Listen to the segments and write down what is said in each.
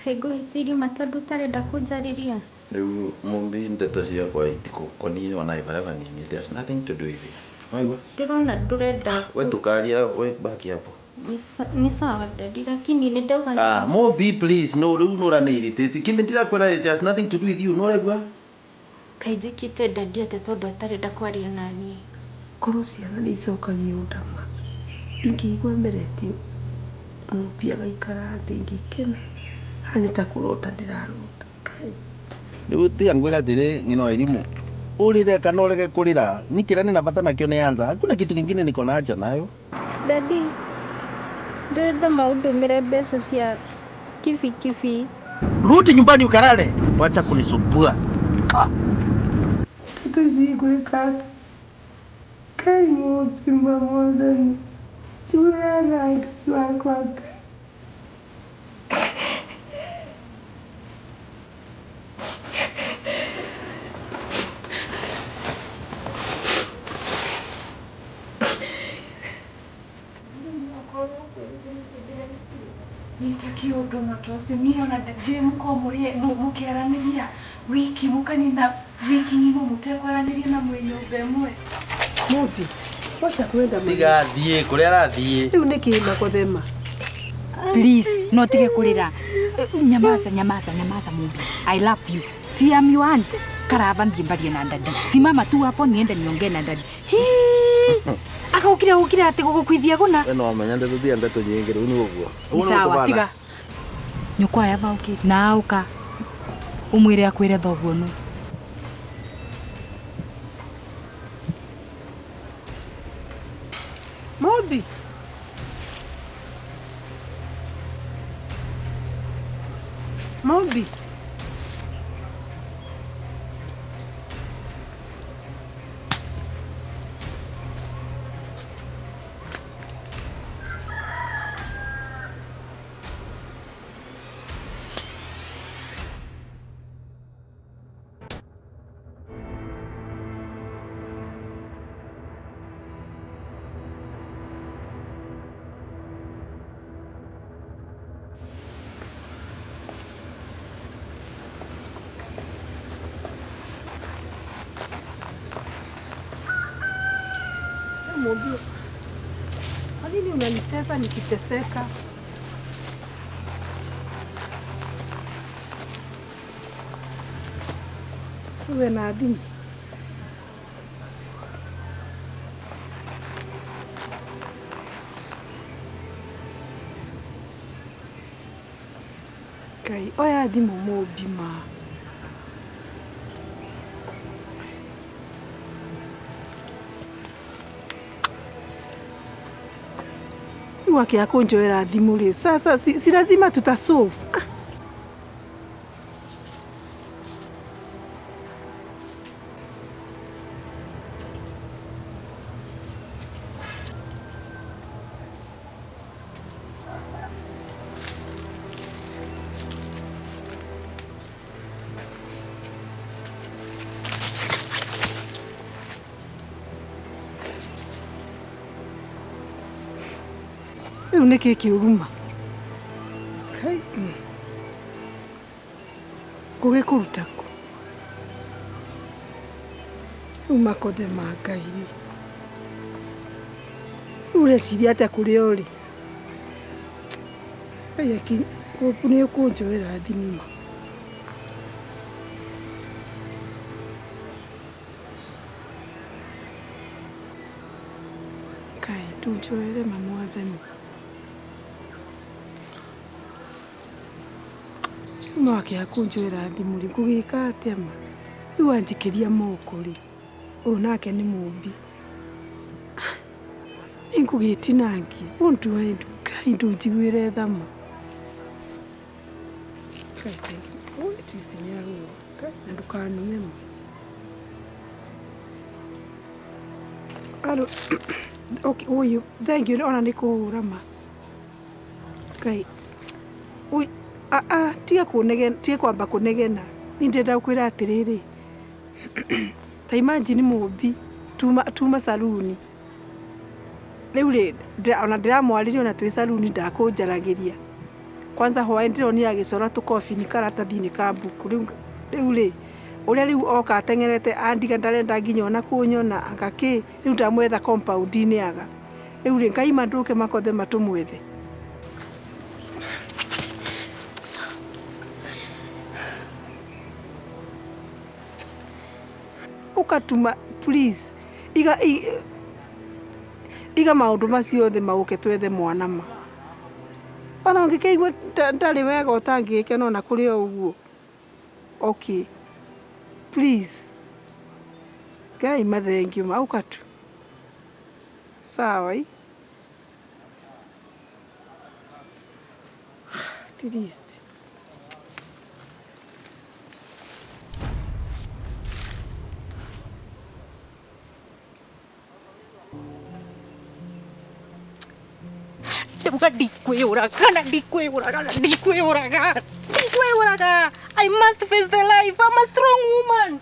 Kaĩ ngũhĩtĩirie ma tondũ ũtarenda kũnjarĩria? Rĩu Mumbi ndeto ciakwa itigũkoniĩ ona varia vanini. It has nothing to do with you. Waigua? Ndĩrona ndũrenda. We tukaria we baki hapo. Ni sawa daddy, lakini nĩ ndauga. Ah, Mumbi please, no rĩu nĩ ũrani irritate. Kĩndĩ ndirakwĩra it has nothing to do with you. Nĩ ũraigua? Kaĩ njĩkĩte daddy atĩa tondũ atarenda kwaria na niĩ? Korwo ciana nĩ icokagia ũndama, ingĩigua meretie Mũmbi agaikara thĩ ingĩkena. Haha nĩ ta kũrota ndĩrarota. Ngai. Rĩu tiga ngwĩre atĩrĩ ng'ino wa irimũ. Ũrĩre kana ũrege kũrĩra. Ni kĩrĩa nĩna bata nakĩo nĩ answer. Hakuna kitu kingine niko na haja nayo. Daddy, ndĩrenda maũndũmĩre mbeca cia kibikibi. Rudi nyumbani ukalale. Wacha kunisumbua. Ah. Ndeto ici ngwĩka atĩa? Ngai Mũmbi Mwathani, njiguĩra tha Ngai wakwa Ngai. Nĩ ta kĩũndũ ta ũcio niĩ ona ndiũĩ mũkorwo mũkĩaranĩria wiki mũkanina wiki ng'ima mũtekwaranĩria na mwĩ nyũmba ĩmwe. Mũmbi, wacha kwenda Tiga athiĩ kũrĩa arathiĩ. Rĩu nĩ kĩ makothema? Please, no tige kurira. Nyamaza, nyamaza, nyamaza Mumbi. I love you. Si am your aunt. Karava thiĩ na daddy. Simama tu hapo niende niongee na daddy. Hii. Akaukira ukira ati gugukuithia guna. We no wamenya ndeto tiga ndeto nyingĩ rĩu nĩ ũguo. Ũguo nĩguo Sawa, kũbana. tiga. Nyukwa ya thauki na auka. Umwire akwire thoguo nu. Mũmbi. Mũmbi. Mũmbi, kwa nini unanitesa nikiteseka? Uwe na adhimu. Ngai, oya thimũ Mũmbi ma. Rĩu akĩaga kũnjoera thimũ rĩ, sasa si lazima tutasolve. Ah. Rĩu nĩ kĩ kĩũruma? Kai. Ngũgĩkũruta kũ? Rĩu makothe ma Ngai rĩ. Rĩu ũreciria atĩa kũrĩa ũrĩ? Ngai aki nĩ ũkũnjoera thimũ ma. Ngai ndũnjoere ma Mwathani. No akĩaga kũnjoera thimũ rĩ, ngũgĩka atĩa ma? Rĩu wanjikĩria moko rĩ, ũyũ nake nĩ Mũmbi. Nĩ ngũgĩtinangia. What do I do? Ngai ndũnjiguĩre tha ma. Ngai thank you. Oh, at least nĩ arũa. Ngai, na ndũkanume ma. Alo, okay, ũyũ, thank you ona nĩ kũhũra ma. Ngai, ui, ah, ah, tiga kũnegena, tiga kwamba kũnegena. Niĩ ndĩrenda gũkwĩra atĩrĩrĩ, ta imagine Mũmbi tuma saruni. Rĩu rĩ, ona ndĩramwarĩria ona twĩ saruni ndakũnjaragĩria. Kwanza hwaĩ ndĩronire agĩcora tũkobini karatathi-inĩ ka mbuku. Rĩu rĩ ũrĩa rĩu oka ateng'erete andiga ndarenda nginya ona kũnyona anga kĩ rĩu ndamwetha compound-inĩ aga. Rĩu rĩ ngaima ndũke makothe matũmwethe. Ũkatuma please iga iga maũndũ macio othe maũke twethe mwana ma. Ona ũngĩkĩigua ndarĩ wega ũtangĩgĩkena ona kũrĩ o ũguo. Okay. Please. Ngai mathengio ma ũka tu. Sawa i. At least. Ndauga ndikwĩyũraga na ndikwĩyũraga na ndikwĩyũraga ndikwĩyũraga. I must face the life. I'm a strong woman.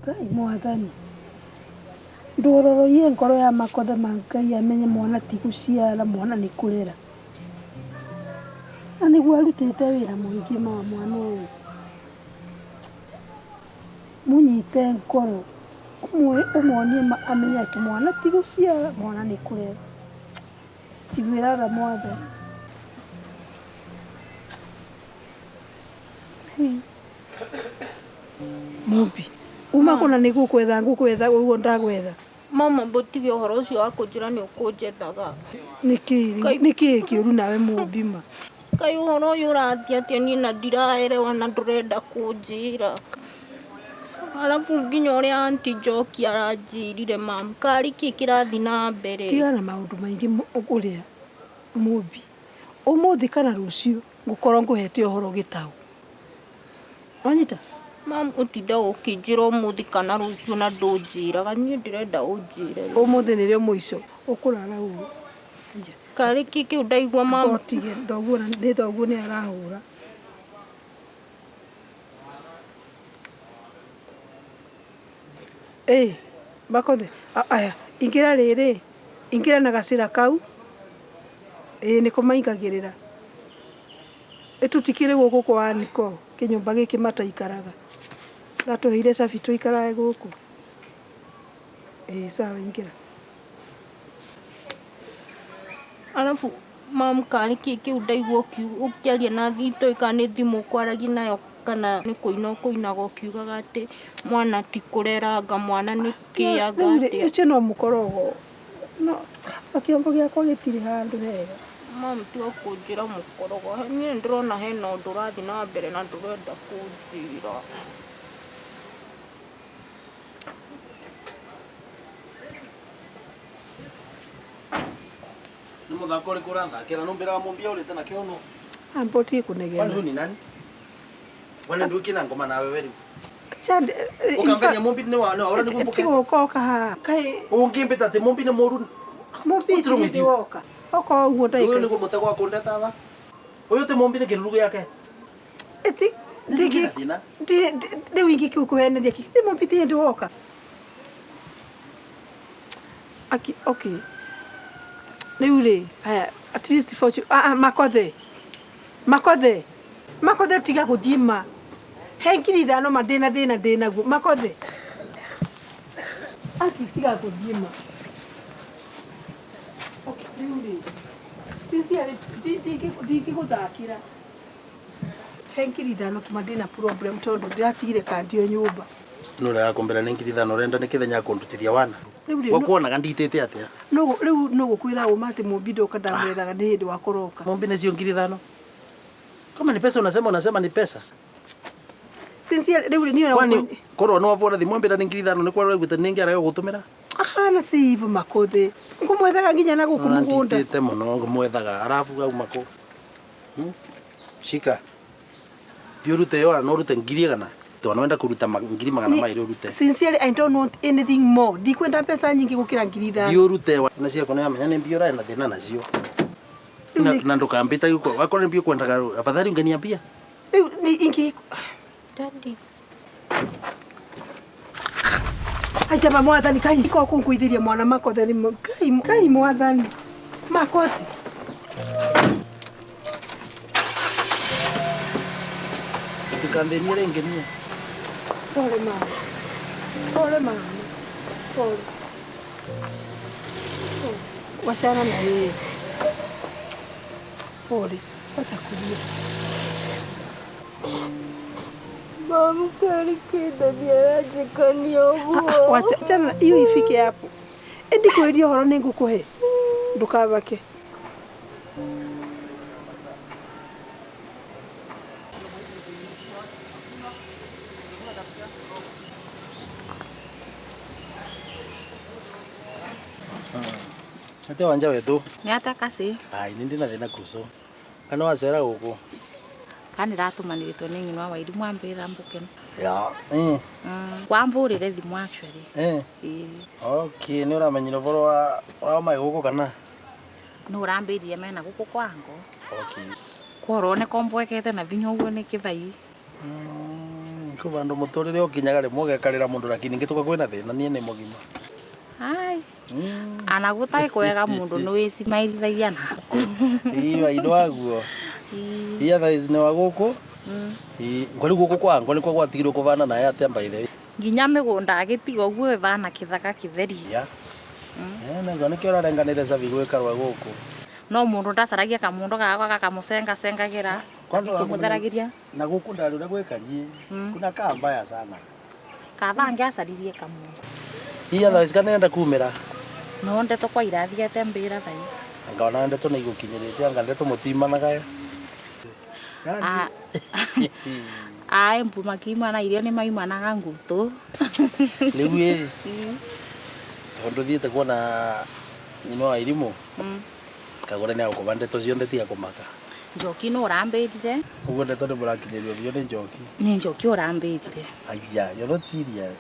Ngai mwathani ndũroroie ngoro ya makothe ma Ngai amenye mwana ti gũciara mwana nĩ kũrera. Na nĩguo arutĩte wĩra mũingĩ ma mwana ũyũ. Mũnyite ngoro ũmuonie amenye atĩ mwana ti gũciara mwana nĩ kũrera. Njiguĩra tha mwathani. Mũmbi uma kũna nĩ gũkwetha ngũkwetha ũguo ndagwetha. Mama mbũtige ũhoro ũcio wa kũnjĩra nĩ ũkũnjethaga. Nĩkĩ kĩũru nawe mũmbi ma? Kaĩ ũhoro ũyũ ũrathiĩ atĩa niĩ na ndiraerewa na ndũrenda kũnjĩra. Arabu nginya ũrĩa aunty Njoki aranjĩrire mam, karĩ kĩ kĩrathiĩ na mbere? Tigana na maũndũ maingĩ ũrĩa mũmbi. Ũmũthĩ kana rũciũ ngũkorwo ngũhete ũhoro gĩtaũ. Wanyita? Mam ũtinda ũkĩnjĩra ũmũthĩ kana rũciũ na ndũnjĩraga, niĩ ndĩrenda ũnjĩre. Ũmũthĩ nĩrĩo mũico ũkũrara ũguo. Karĩ kĩ kĩu ndaigua mam? Ũtige thoguo nĩ thoguo nĩ arahũra. Ĩ makothe aya ingĩra rĩrĩ ingĩra na gacĩra kau ĩ nĩko maingagĩrĩra. Ĩtũtikĩrĩ gũkũ kwa Aniko kĩnyũmba gĩkĩ mataikaraga. Ratũheire cabi tũikarage gũkũ. Ĩ sawa ingĩra. Arabu mam karĩ kĩ kĩu ndaigua ũkĩaria na itoĩ kana nĩ thimũ ũkwaragia nayo kana nĩ kũina ũkũinaga ũkiugaga atĩ mwana ti kũreranga mwana nĩ kĩanga atĩa. Ũcio no mũkorogo. No kĩongo gĩakwa gĩtirĩ handũ hega. Mam tiga kũnjĩra mũkorogo, niĩ ndĩrona hena ũndũ ũrathiĩ na mbere na ndũrenda kũnjĩra. Nĩ mũthako ũrĩkũ ũrathakĩra? Nũmbĩraga mũmbi aũrĩte na kĩono. Amba ũtige kũnegena. Kwani huyu ni nani? Wana nduki na ngoma nawe wewe. Chande Ukambenya mumbi ni wa ora ni kumbuke. Tiga gũkoka haha. Kaĩ Ungimbita ati mumbi ni mũru. Mumbi What's wrong with you? woka. Oka ũguo Uyu ndagĩka. niguo mũtego wa kũndeta tha. Uyu ti mumbi ni kĩruru gĩake. Eti ndigi Thĩna. rĩu ingĩkũheneria kĩ? Ti mumbi ti hĩndĩ woka. Aki okay. Rĩu rĩ aya at least fortune ah makothe. Makothe. Makothe tiga gũthiĩ ma. He 5,000 ma ndĩna thĩna ndĩnaguo. Makothe. Aki tiga gũthiĩ ma. Okay, rĩu rĩ. Sincerely ndingĩgũthakĩra. He 5,000 tu ma ndĩna problem tondũ ndĩratigire kandi o nyũmba. No ũrĩa wakumbĩra nĩ 5,000 ũrenda nĩ kĩthenya kũndutithia wana. Rĩu rĩ Gwakuonaga nditĩte atĩa? rĩu no gũkwĩra ũma atĩ mũmbi ndoka ndamwethaga nĩ hĩndĩ wakoroka. Mumbi nĩ cio 5,000. Kama ni pesa unasema ni pesa. Sincerely rĩu rĩ niĩ Kwani korwo no wavũra thimũ ambĩra nĩ 5,000 nĩ kwa ũraiguĩte nĩ ngĩaraga gũtũmĩra? Ahana si hivyo makothe. Ngũmwethaga nginya na gũkũ mũgũnda. Nditĩte mũno ngũmwethaga arabu auma kũ. Shika. Thiĩ ũrute yo no ũrute 100,000. Tondũ wenda kũruta 200,000 ũrute. Sincerely I don't want anything more. Ndikwenda mbeca nyingĩ gũkĩra 5,000. Thiĩ ũrute na ciaku nĩ wamenya nĩ mbia ũrarĩ na thĩna nacio. Na ndũkambĩta gĩko wakorwo nĩ mbia ũkwendaga afadhali ungeniambia. Rĩu ni ingi Daddy. Aca mwathani kai ko kunguithiria mwana makothe ni kai kai mwathani makothe. Ndikanthenie ringi nie. Pole mama. Pole mama. Pole. Wachana na yeye. Pole. Wacha kulia. Mama kari kinda niarajikania uguo. Wacha chana hiyo ifike hapo. Endi kweria horo ningukuhe. Ndukabake. Ate wanja wetu. Ni ata kasi. Ai nindi na thina kuso. Kana wacera guku. Kana ratumanĩrĩtwo nĩ nyina wa Wairimu ambĩra mbuke. Ya. Wambũrĩre thimũ actually. Okay, nĩ ũramenyire ũhoro wa mai gũkũ kana? Nĩ ũrambĩrire mena gũkũ kwango. Okay. Kworwo nĩ kombwekete na vinya ũguo nĩ kĩthai. Kũ vandũ mũtũrĩre ũkinyaga rĩmwe ũgekarĩra mũndũ lakini ngĩtuka kwĩna thĩna niĩ nĩ mũgima. Ai. Ana gũtarĩ kwega mũndũ nĩ wĩcimaithagia naku. Ii waindo waguo. Iya thaa ici nĩ wa gũkũ. Ngori gũkũ kwango nĩkuo gwatigirwo kũvana naye atĩa by the way. Nginya mĩgũnda agĩtiga ũguo ĩvana kĩthaka kĩtheri. Ya. Nĩguo nĩkĩo ũrarenganĩre cabi gwĩkarwo gũkũ. No mũndũ ndacaragia kamũndũ gakwa gakamũcengacengagĩra. Kwanza kũmũtheragĩria. Na gũkũ ndarĩ ũrĩa gwĩkarie. Kuna kaa mbaya sana. Kaba angĩacaririe kamũndũ. Iya thaa ici kana nenda kumĩra. No ndeto kwa irathiĩte mbĩra thaa ici. Anga ona ndeto nĩ igũkinyĩrĩte anga ndeto mũtimanaga. Ae mbu makiumana irio nĩ maumanaga ngũtũ. Rĩu ĩ tondũ thiĩte kuona nyina wa Irimũ. Kagũre nĩ agũkũba ndeto ciothe tiga kũmaka. Njoki nũ ũrambĩrire. Ũguo ndeto nĩ mũrakinyĩrio biũ nĩ Njoki. Nĩ Njoki ũrambĩrire. Aya, you're not serious.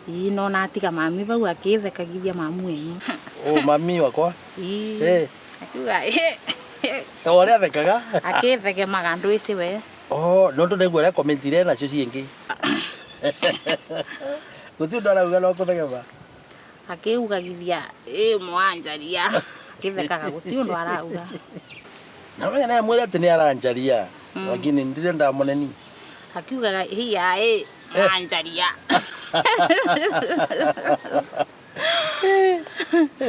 Ii no natiga mami vau akĩthekagithia mamu wenyu. Oh, mami wakwa? Ii. Akiuga O ũrĩa athekaga? Akĩthekemaga ndwĩci we. Oh, no ndũ nĩguo ũrĩa commentire nacio ciĩngĩ. Gũtirĩ ũndũ arauga no kũthekema. Akĩugagithia ĩ mwanjaria. Akĩthekaga gũtirĩ ũndũ arauga. Na menya naye mwĩre atĩ nĩ aranjaria. Lakini ndirenda mũneni. Akiugaga hiya ĩ mwanjaria.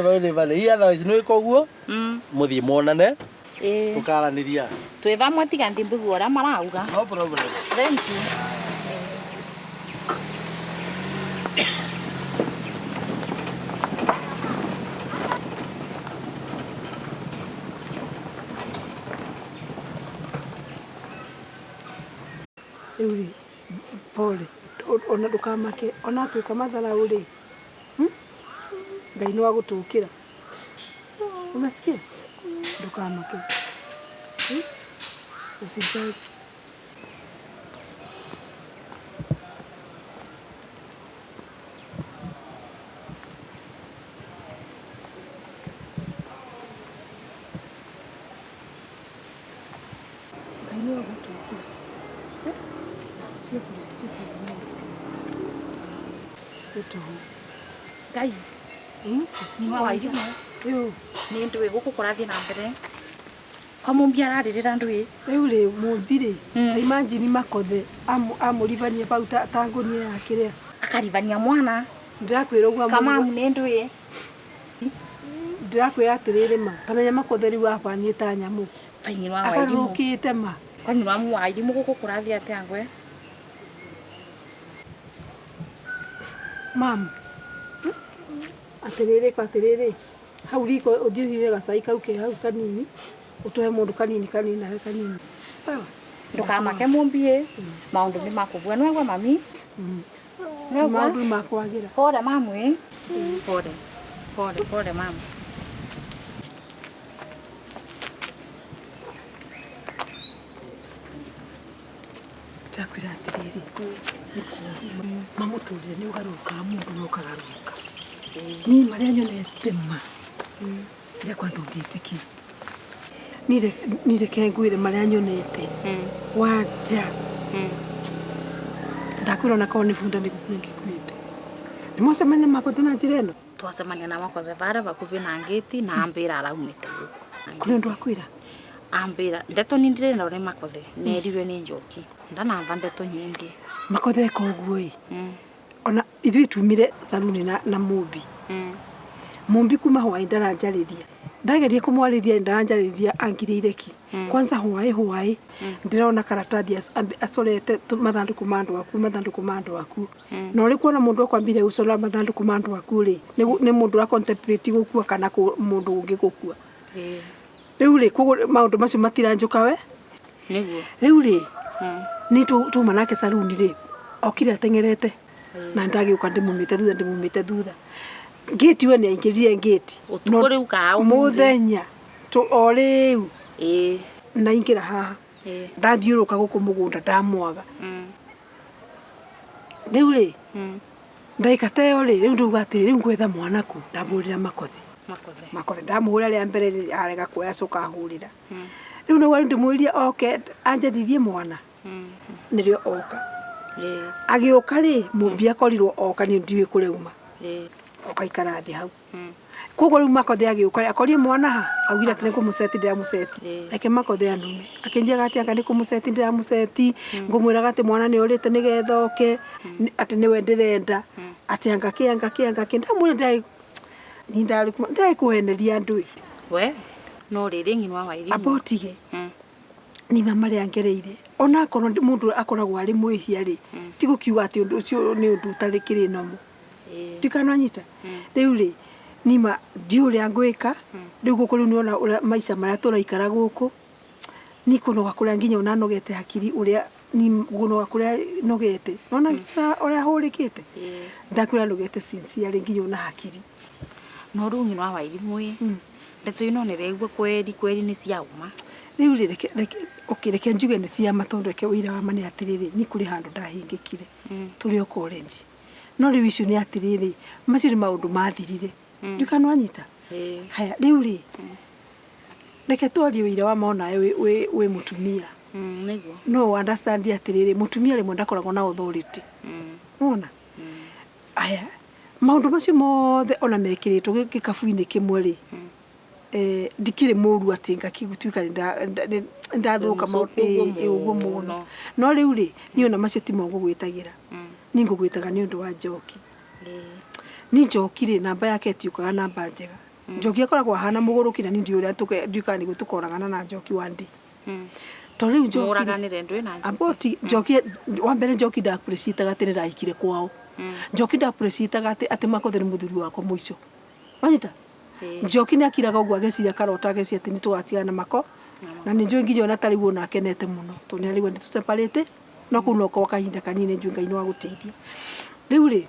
Bau nĩ bane. Iya thaa ici nĩ wĩka ũguo? Mũthiĩ muonane. Tũkaranĩria. Twĩ vamwe tiga ndimbugu ũrĩa marauga. No problem. Thank you. Rĩu rĩ, pole. Ona ndũkamake ona atuĩka matharau rĩ. Ngai nĩ wagũtũkĩra. Umesikia? Ndũkamake. Usijali. Ngai nĩ wagũtũkĩra. Tiga kũrĩa, tiga kũrĩa. Nĩ Ngai. Ni wa Wairimu. Nĩ ndũĩ gũkũ kũrathiĩ na mbere. Kwa Mũmbi ararĩrĩra ndũĩ. Rĩu rĩ Mũmbi rĩ, imagine Makothe amũribania bau ta ngũnia ya kĩrĩa. Akaribania mwana. Ndĩrakwĩra ũguo Kamamu nĩ ndũĩ. Ndĩrakwĩra atĩrĩrĩ ma, tamenya Makothe rĩu abanie ta nyamũ. Nyina wa Wairimu. Akarũkĩte ma. Kwa nyina wa Wairimu gũkũ kũrathiĩ atĩa ngwe? Mam. Atĩrĩrĩ kwa atĩrĩrĩ. Hau riko ũthiĩ ũhiũhe gacai kau ke hau kanini. Ũtũhe mũndũ kanini kanini nawe kanini. Sawa. Ndũkamake Mũmbi maũndũ nĩ makũbua nĩwaigua mami? Maũndũ nĩ makwagĩra. Pole mamu ĩ. Pole. Pole pole mamu. Ndakwĩra atĩrĩrĩ, mamũtũrĩre nĩ ũgarũrũkaga mũndũ na ũkagarũrũka. Niĩ marĩa nyonete ma ndakwa ndũngĩtĩkia. Niĩ reke ngwĩre marĩa nyonete. Wanja. Ndakwĩra ona korwo nĩ bunda nĩ gũkua ingĩkuĩte. Nĩ mwacemania na Makothe na njĩra ĩno? Twacemania na Makothe varia vakuvi na ngĩti na ambĩra araumĩte gũkũ. Kũrĩ ũndũ akwĩra? Ambĩra ndeto ni ndirenda nĩ Makothe nerirwe nĩ Njoki ndanamba ndeto nyingĩ. Makothe eka ũguo ĩ. Ona ithuĩ tumire saluni na Mũmbi. Mũmbi kuma hwaĩ ndaranjarĩria. Ndageria kũmwarĩria ndaranjarĩria angirĩire ki. Kwanza hwaĩ hwaĩ ndĩrona karatathi acorete mathandũkũ ma andũ aku mathandũkũ ma andũ aku. Na ũrĩ kuona mũndũ akwambire gũcora mathandũkũ ma andũ aku rĩ, nĩ mũndũ ũra contemplate gũkua kana mũndũ ũngĩ gũkua. Rĩu rĩ, koguo maũndũ macio matiranjũka we. Nĩguo. Rĩu rĩ, nĩ tuma nake saluni rĩ, okire ateng'erete na ndagĩũka ndĩmumĩte thutha ndĩmumĩte thutha. Ngĩti we nĩ aingĩrire ngĩti. Ũtukũ rĩu kaa ũmũthĩ? Mũthenya o rĩu. Ndaingĩra haha. Ndathiũrũrũka gũkũ mũgũnda ndamwaga. Rĩu rĩ, ndagĩka ta ĩyo rĩ, rĩu ndauga atĩrĩ, rĩu ngwetha mwana kũ, ndamũhũrĩra Makothe. Makothe. Makothe ndamũhũrĩra rĩa mbere rĩ, arega kuoya acoka ahũrĩra. Rĩu nĩguo ndĩmwĩrire oke anjethithie mwana. Nĩrĩo oka. Agĩũka rĩ, Mũmbi akorirwo oka niĩ ndiũĩ kũrĩa auma. Oka ikara thĩ hau. Koguo rĩu Makothe agĩũka rĩ, akorire mwana ha, augire atĩ nĩ kũmũceti ndĩramũceti. Reke Makothe anume. Akĩnjĩraga atĩ anga nĩ kũmũceti ndĩramũceti, ngũmwĩraga atĩ mwana nĩ orĩte nĩgetha oke, atĩ nĩwe ndĩrenda, atĩ anga kĩ anga kĩ anga kĩ. Ndamwĩra ndirĩ kũheneria andũ ĩ. We, no rĩrĩ ng'ino wa Wairimu. Amba ũtige. Nima marĩa ngereire. Ona akorwo mũndũ akoragwo arĩ mwĩhia rĩ, ti gũkiuga atĩ ũndũ ũcio nĩ ũndũ ũtarĩ kĩrĩ nomo. Ndikananyita. Rĩu rĩ, nima ndiũĩ ũrĩa ngwĩka, rĩu gũkũ rĩu nĩwona ũrĩa maica marĩa tũraikara gũkũ, ni kũnoga kũrĩa nginya ona nogete hakiri ũrĩa ni kũnoga kũrĩa nogete. Nĩwona nginya ũrĩa hũrĩkĩte? Ndakwĩra nogete sincerely nginya ona hakiri. No rĩu ng'ino wa Wairimu ĩ, ndeto ino nĩraigua kweri kweri nĩ cia ũma. Rĩu rĩ, reke reke okay, reke njuge nĩ cia ma tondũ reke ũira wa ma nĩ atĩrĩrĩ, niĩ kũrĩ handũ ndahĩngĩkire tũrĩ o college. No rĩu icio nĩ atĩrĩrĩ, macio nĩ maũndũ mathirire. Ndiũĩ kana nĩwanyita? Haya, rĩu rĩ, reke twarie ũira wa ma onawe wĩ mũtumia. Nĩguo. No understand atĩrĩrĩ, mũtumia rĩmwe ndakoragwo na authority. Wona? Aya, maũndũ macio mothe ona mekĩrĩtwo gĩkabu-inĩ kĩmwe rĩ, ndikĩrĩ mũru atĩ ngakĩtuĩka nĩndathũka ũguo mũno. No rĩu rĩ, niĩ ona macio timo ngũgwĩtagĩra. Niĩ ngũgwĩtaga nĩ ũndũ wa Njoki. Niĩ Njoki rĩ, namba yake ĩtiũkaga namba njega. Njoki akoragwo ahana mũgũrũki na niĩ ndiũĩ ũrĩa ndiũĩ kana nĩguo tũkoragana na Njoki one day. To rĩu Njoki rĩ, Mũraganĩre ndwĩ na Njoki. Amba ũti, Njoki, wa mbere Njoki nda appreciate atĩ nĩndahikire kwao. Njoki nda appreciate atĩ Makothe nĩ mũthuri wakwa mũico. Wanyita? Njoki nĩ akiraga ũguo ageciria karota ageciria atĩ nĩtũgatigana na Mako. Na nĩ njũĩ nginya ona ta rĩu ona akenete mũno tondũ nĩ araigua nĩ tũ separate no kũu no kwa kahinda kanini njũĩ Ngai nĩ wa gũteithia. Rĩu rĩ,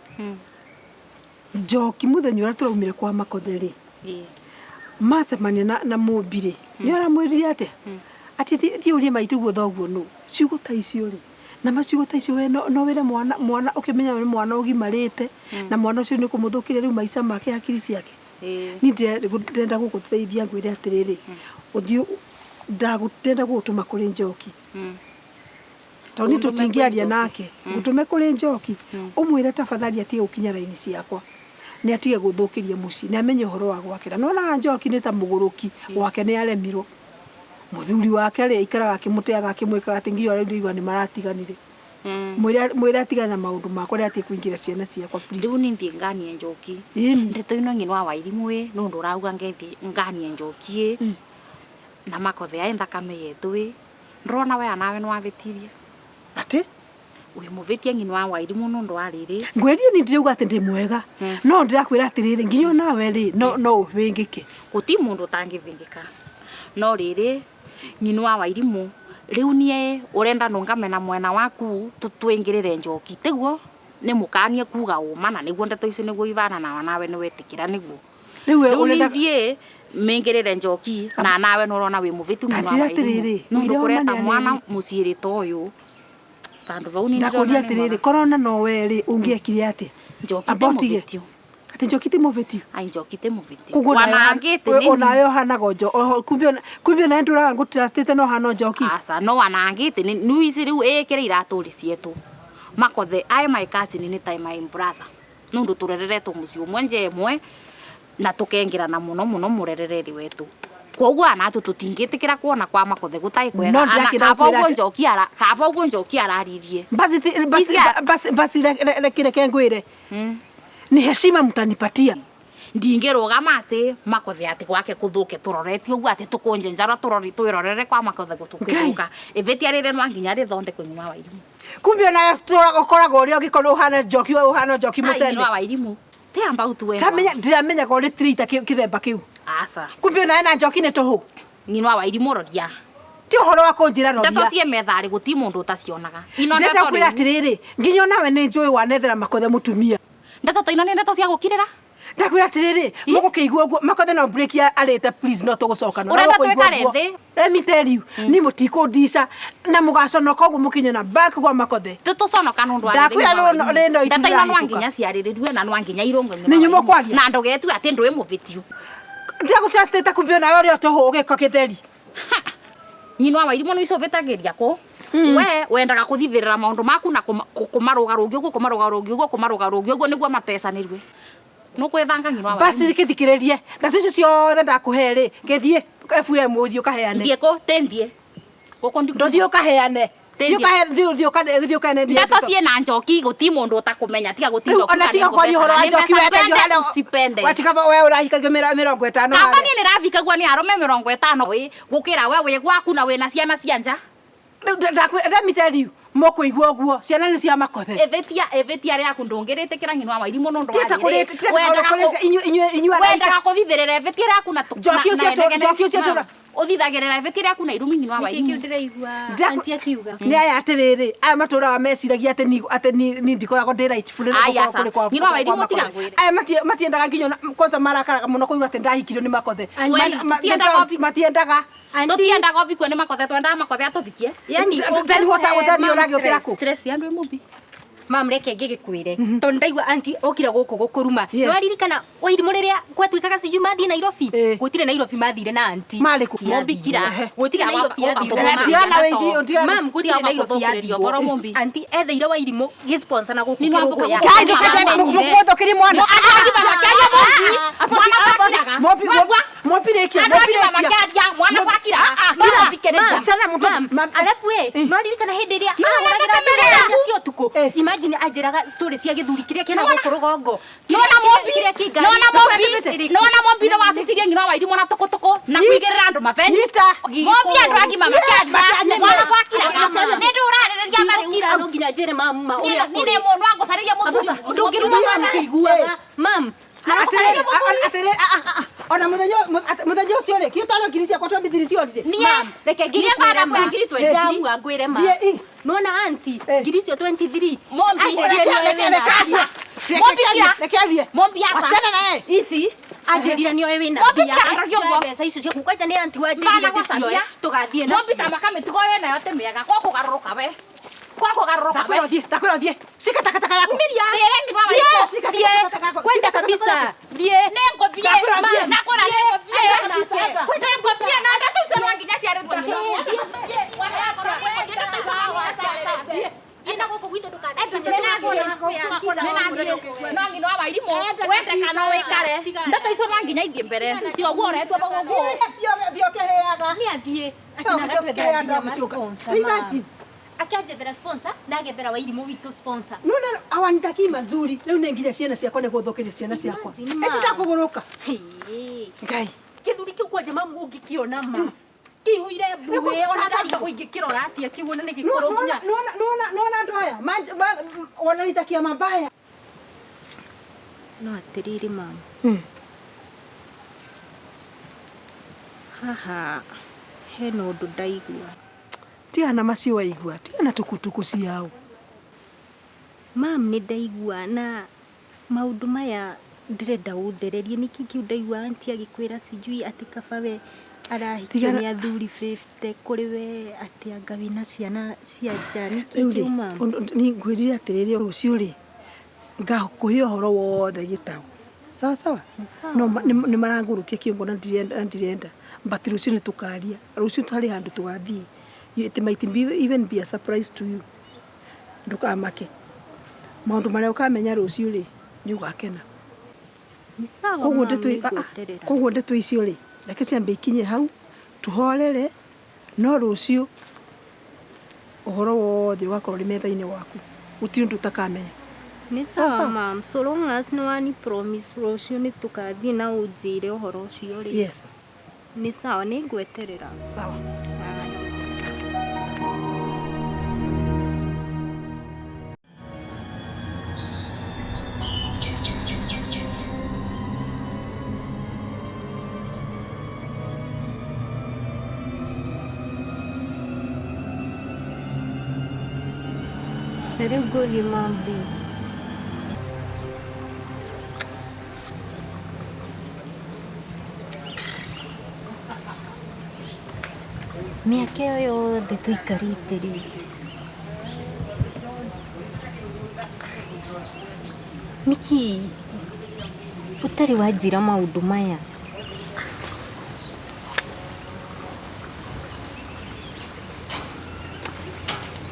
Njoki mũthenya ũrĩa tũraumire kwa Makothe rĩ, macemania na Mũmbi rĩ, nĩ aramwĩrire atĩa? Atĩ thiĩ ũrie maitũ guo thoguo nũ. Ciugo ta icio rĩ, na maciugo ta icio we no wĩre mwana mwana ũkĩmenya nĩ mwana ũgimarĩte na mwana ũcio nĩ ũkũmũthũkĩria rĩu maica make hakiri ciake. Niĩ ndĩrenda gũgũteithia ngwĩre atĩrĩrĩ, ũthiĩ ndĩrenda gũgũtũma kũrĩ Njoki. Tondũ niĩ tũtingĩaria nake, ngũtũme kũrĩ Njoki, ũmwĩre tafadhali atige gũkinya raini ciakwa. Nĩ atige gũthũkĩria mũciĩ, nĩ amenye ũhoro wa gwake. Na nĩwonaga Njoki nĩ ta mũgũrũki, gwake nĩ aremirwo. Mũthuri wake rĩ, aikaraga akĩmũteaga akĩmwĩkaga atĩ nginya rĩu ndĩraigua nĩ maratiganire. Mwĩre atigane na maũndũ makwa rĩrĩa atige kũingĩra ciana ciakwa please. Rĩu niĩ thiĩ nganie Njoki. Ĩni. Ndeto ĩno ng'ino wa Wairimu ĩ, nĩ ũndũ ũrauga ngethi nganie Njoki ĩ, na Makothe aĩ thakame yetũ ĩ, ndĩrona we anawe nĩ wavĩtirie. Atĩ? Wĩ mũvĩtie ng'ino wa Wairimu nĩ ũndũ wa rĩrĩ. Ngwĩrie niĩ ndirauga atĩ ndĩ mwega. No ndĩrakwĩra atĩrĩrĩ, nginya onawe rĩ, no ũvĩngĩke. Gũti mũndũ ũtangĩvĩngĩka. No rĩrĩ, ng'ino wa Wairimu, rĩu niĩ ũrenda nũngame na mwena waku twĩngĩrĩre Njoki, tiguo? Nĩ mũkanie kuga ũma na nĩguo ndeto icio nĩguo ivana na nawe nĩ wetĩkĩra nĩguo. Rĩu we Rĩu ũrenda niĩ thiĩ mĩngĩrĩre Njoki na nawe nĩ ũrona wĩ mũvĩtu ng'ino wa Ndanjĩra Wairimu. atĩrĩrĩ, Nĩ ũndũ ũira wa kũreta ma nĩ mwana anene. mũciĩ ta ũyũ. Vandũ vau nĩ Ndakũria ndĩrona nĩ atĩrĩrĩ, mwega. korona no we rĩ, ũngĩekire atĩa? Njoki ti Amba ũtige. mũvĩtio. Atĩ Njoki ti mũvĩtio? Ai Njoki ti mũvĩtio. Koguo Wanangĩte nĩ onawe ũhanaga o kumbe onawe ndũraga ngũtrustĩte no ũhana o Njoki. Aca, no wanangĩte nĩ nĩ ici rĩu ĩkĩre iratũ rĩ cietũ. Makothe aĩ my cousin nĩ ta my brother. Nundu turereretwo mucii umwe nja imwe na tukengirana muno muno murerereri wetu. Koguo anatu tutingitikira kuona kwa makothe gutai kwega. No, ndĩrakĩenda Kaba gũkwĩra uguo atĩ- njoki ara kaba uguo njoki araririe. Basi basi basi basi reke ngwire. Ni heshima mtanipatia. Ndingirugama ati makothe ati gwake kuthuke turoretie uguo ati tukunje njara turori twirorere kwa makothe gutukithuka ivitia riri no nginya rithondekwe nyuma wa irimu. Kumbe ona ukoragwo ũrĩa ũngĩkorwo ũhana njoki we ũhana njoki Ai, mũcene. nyuma wa irimu ti amba utu we. Tamenya ndiramenyaga ũrĩ trita kĩthemba kĩu. Aca. Kumbe ona ena njoki nĩ tũhũ. Nyina wa irimu roria. Ti ũhoro wa kũnjĩra Ndeto roria. cie methari guti mundu utacionaga. Ino Ndĩrenda ndeto kwĩra riu. atĩrĩrĩ, nginya onawe nĩ njũĩ wanethera makothe mũtumia. Ndeto ta ino nĩ ndeto cia gukirira. Ndakwĩra atĩrĩrĩ, mũgũkĩigua ũguo makothe no break arĩte please no tũgũcokana. Ũrenda twĩkare thĩ? Let me tell you, ni mũtikũndica na mũgaconoka ũguo mũkĩnyona back gwa makothe. Tutuconoka nundu wa Ndakwĩra rĩ no ndeto ino no itirahĩtũka. nginya ciarĩrĩrue na no nginya irũngwe. Nĩ nyuma kwaria. Na ndugetue atĩ ndwĩ mũvĩtiu. Ndiagũtrustĩte kumbe onawe ũrĩ o tũhũ ũgĩko kĩtheri. Nyina wa irimũ nĩ icũvĩtagĩria kũ we wendaga kũthithĩrĩra maũndũ maku na kũmarũgarũngia ũguo kũmarũgarũngia ũguo kũmarũgarũngia ũguo nĩguo matecanĩrue nũkwĩthanga nyina wa Basi gĩthikĩrĩrie ndeto icio ciothe ndakũhe rĩ gĩthiĩ FM ũthiĩ ũkaheane. Thiĩ kũ tĩ thiĩ gũkũ ndiku Ndũthiĩ ũkaheane. Tĩ Thiĩ ũkaheane thiĩ ũkaheane thiĩ ũkaheane ndeto ciĩna njoki gũti mũndũ ũtakũmenya tiga gũtinda Rĩu ona tiga kwaria ũhoro wa njoki wendagio harĩa usipende Watiga we ũrahikagio 50 kaba harĩa. niĩ nĩrathikagua nĩ arũme 50 ĩ gũkĩra we wĩ gwaku na wĩna ciana cia nja. Rĩu ndakwĩra let me tell you mũkũigua ũguo ciana nĩ cia makothe. Ĩvĩtia ĩvĩtia rĩaku ndũngĩrĩtĩkĩra nyina wa mairimũ nũndũ wa Tieta rĩrĩ, kũrĩ wendaga kũ- inyuĩ wendaga kũthithĩrĩra ĩvĩtia rĩaku na Njoki ũcio njoki ũcio tũ- ũthithagĩrĩra ĩvĩtia rĩaku na irumi nyina wa Nĩkĩ wairimũ. kĩu ndĩraigua Ndaku- anti akiuga? Nĩ aya atĩrĩrĩ aya matũraga meciragia atĩ ni atĩ ni ndikoragwo ndĩ right fully Ai, aca. Nyina wa Wairimũ tiga ngwĩre. aya matiendaga nginya kwanza marakaraga mũno kũigua atĩ ndahikirio nĩ makothe. We, tũtiendaga Matiendaga. Tũtiendaga ũthikwe nĩ makothe twendaga makothe atũthikie. Yani Then what then ũragĩũkĩra kũ? Stress ya andũ ĩmũmbi. Mam reke ngĩgĩkwĩre tondũ ndaigua anti okire gũkũ gũkũruma. Yes. Nĩwaririkana Wairimũ rĩrĩa gwatuĩkaga sijui mathiĩ Nairobi? Eh. Gũtirĩ Nairobi mathire na anti. Marĩ kũ? Mũmbi kira. Gũtirĩ Nairobi yathirwo. Tiana wĩithi- tiana- Mam gũtirĩ Tiga Nairobi gũthũkĩrĩria yathirwo. ũhoro Mũmbi. Anti etheire Wairimũ gĩ-sponsor na gũkũ Nĩ nwambuka kĩrũngũ gũkũ. Kai ndũkaje mũthũkĩrie mwana. Andũ agima makĩaria Mũmbi. Mwana gwakiraga. Mũmbi mũmbi rĩkia Andũ mũmbi agima rĩkia. makĩaria mwana gwakiraga. Kira. Thikĩrĩria. Achana mũndũ. Mam, alafu we nwaririkana hĩndĩ ĩrĩa No, ahũragĩra no, no, no, thimũ cia ũtukũ. Eh. Imagine anjĩraga story cia gĩthuri kĩrĩa kĩna gũkũ rũgongo. Nona Mũmbi, Kĩrĩa kĩ ngari. nona Mũmbi, Ĩrĩkũ? nona Mũmbi nĩ watutirie nyina wa Wairimũ na tũkũtũkũ na kũigĩrĩra andũ mabeni. Nyita. Mũmbi andũ agima makĩaria mwana gwakiraga. Nĩ ndĩ ũrarĩrĩria marĩu. Ndingĩkira no nginya njĩre mamu ma ũrĩa Niĩ nĩ mũndũ wangũcarĩria mũthuri. ndũngĩruma mamu kĩiguaga. Mam, Atĩrĩrĩ atĩrĩrĩ ona mũthenya mũthenya ũcio rĩ kĩo ngiri ciakwa 23 ciorire. Niĩ Mam, reke niĩ ngĩgĩkwĩre bana ma. kwa ngiri 23. Ndamua ngwĩre ma. Thiĩ, i. Nona anti Eh. ngiri icio 23. Mũmbi. Anjĩrire nĩoĩ Reke wĩna athiĩ. Mũmbi kira. Reke athiĩ. Mũmbi aca. Achana naye. Ici. Anjĩrire nĩoĩ wĩna Mũmbi mbia. kira roria ũguo. Njoe mbeca icio ciaku kwanja nĩ anti wanjĩrire Bana ndĩcioe gwacaria. tũgathiĩ Mũmbi nacio. ta mĩtugo wĩnayo ti mĩega kwa kũgarũrũka we. Kwa kũgarũrũka we. Ndakwĩra ũthiĩ, ndakwĩra ũthiĩ. Shika takataka yako. Umiria. Thiĩre nyina wa Wairimũ. Shika Thiĩ. takataka yako. Kwenda Shika takataka kabisa. yako. Thiĩ. Nĩngũthiĩ. Ndakwĩra thiĩ. Ndakwĩra nĩngũthiĩ. Nĩngũthiĩ na ndeto icio no nginya ciarĩrwo nyina. Thiĩ. Ndeto icio no nginya ciarĩrwo. Thiĩ na gũkũ gwitũ No nyina wa Wairimũ wende kana wĩkare ndeto icio no nginya ithiĩ mbere ti ũguo ũretwo bau ũguo. Thiĩ ũkĩheaga. Nĩ athiĩ. Thiĩ ũkĩheaga andũ a gũcuka. Imagine. Akĩanjethera sponsor na agethera Wairimũ witũ sponsor. Nona awanitakii mazuri rĩu nĩ nginya ciana ciakwa nĩ gũthũkĩria ciana ciakwa. Imagine, ma. Ĩti kũgũrũka. Hĩĩ. Ngai. Gĩthuri kĩu kwanja mamu ũngĩkĩona ma kĩihũire mbuĩ ona ndarigwo ingĩkĩrora atĩa kĩu ona nĩ gĩkũrũ nginya Nona nona andũ aya wananitakia mabaya. No atĩrĩrĩ mamu, haha hena ũndũ ndaigua. Tigana macio waigua, tigana tukutuku ciao. Mam nĩ ndaigua na maũndũ maya ndĩrenda ũthererie nĩkĩ kĩu ndaigua anti agĩkwĩra sijui atĩ kaba we arahikio Tigana- nĩ athuri 50 kũrĩ we atĩ anga wĩna ciana cia nja nĩkĩ Rĩu kĩu rĩ, mam? ni ngwĩrire atĩrĩrĩ rũciũ rĩ ngakũhe ũhoro wothe gĩtaũ. Sawa sawa? No nĩ marangũrũkia kĩongo na ndirenda na ndirenda. But rũciũ nĩ tũkaria. Rũciũ harĩ handũ tũgathiĩ. It might be even be a surprise to you. Ndũkamake. Maũndũ marĩa ũkamenya rũciũ rĩ Nĩ ũgakena. Nĩ sawa Koguo mam, ndeto nĩ ngweterera. Koguo ndeto icio rĩ, reke ciambe ikinye hau, tũhorere, no rũciũ ũhoro wothe ũgakorwo ũrĩ metha-inĩ waku. Gũtirĩ ũndũ ũtakamenya. Nĩ Sawa sawa sawa. mam, so long as nĩ wani promise rũciũ nĩ tũkathiĩ na ũnjĩre ũhoro ũcio rĩ. Yes. Nĩ sawa, nĩ ngweterera. Sawa. Haya. Na rĩu ngũrie mam rĩ, mĩaka ĩyo yothe tũikarĩte rĩ, nĩkĩ ũtarĩ wanjĩra maũndũ maya?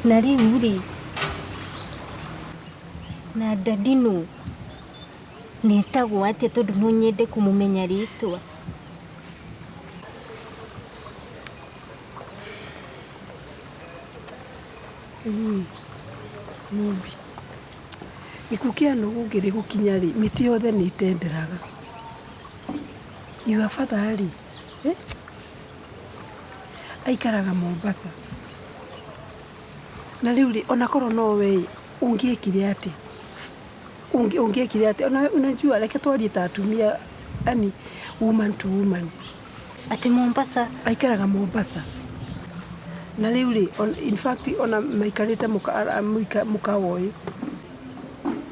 Na rĩu rĩ, na daddy nũ? Netagwo atĩa tondũ no nyende kũmũmenya rĩtwa? Mũmbi, gĩkuũ kĩa nũgũ ngĩrĩ gũkinya rĩ, mĩtĩ yothe nĩ ĩtenderaga. Your father rĩ, eh? Aikaraga Mombasa. Na rĩu rĩ, ona korwo no we ĩ, ũngĩekire atĩa? Ũngĩekire atĩa? Ona unajua reke twarie ta atumia, yani woman to woman. Atĩ Mombasa? Aikaraga Mombasa. Na rĩu rĩ, in fact ona maikarĩte mũkawa ũyũ.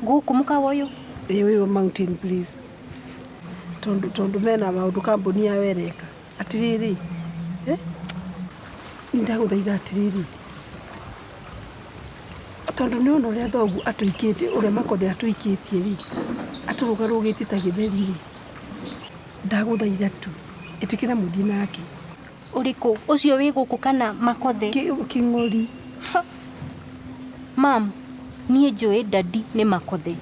Gũkũ mũkawa ũyũ? Ĩĩ ũyũ Mountain Breeze. Tondũ tondũ mena maũndũ kambuni yao ĩreka. Atĩrĩrĩ, eh? Nĩ ndagũthaitha atĩrĩrĩ, tondũ nĩ wona ũrĩa thoguo atũikĩtie, ũrĩa Makothe atũikĩtie rĩ, atũrũgarũgĩtie ta gĩtheri rĩ, ndagũthaitha tu, ĩtĩkĩra mũthiĩ nake. Ũrĩkũ? Ũcio wĩ gũkũ kana Makothe? Kĩng'ori. Mam, niĩ njũĩ daddy nĩ Makothe.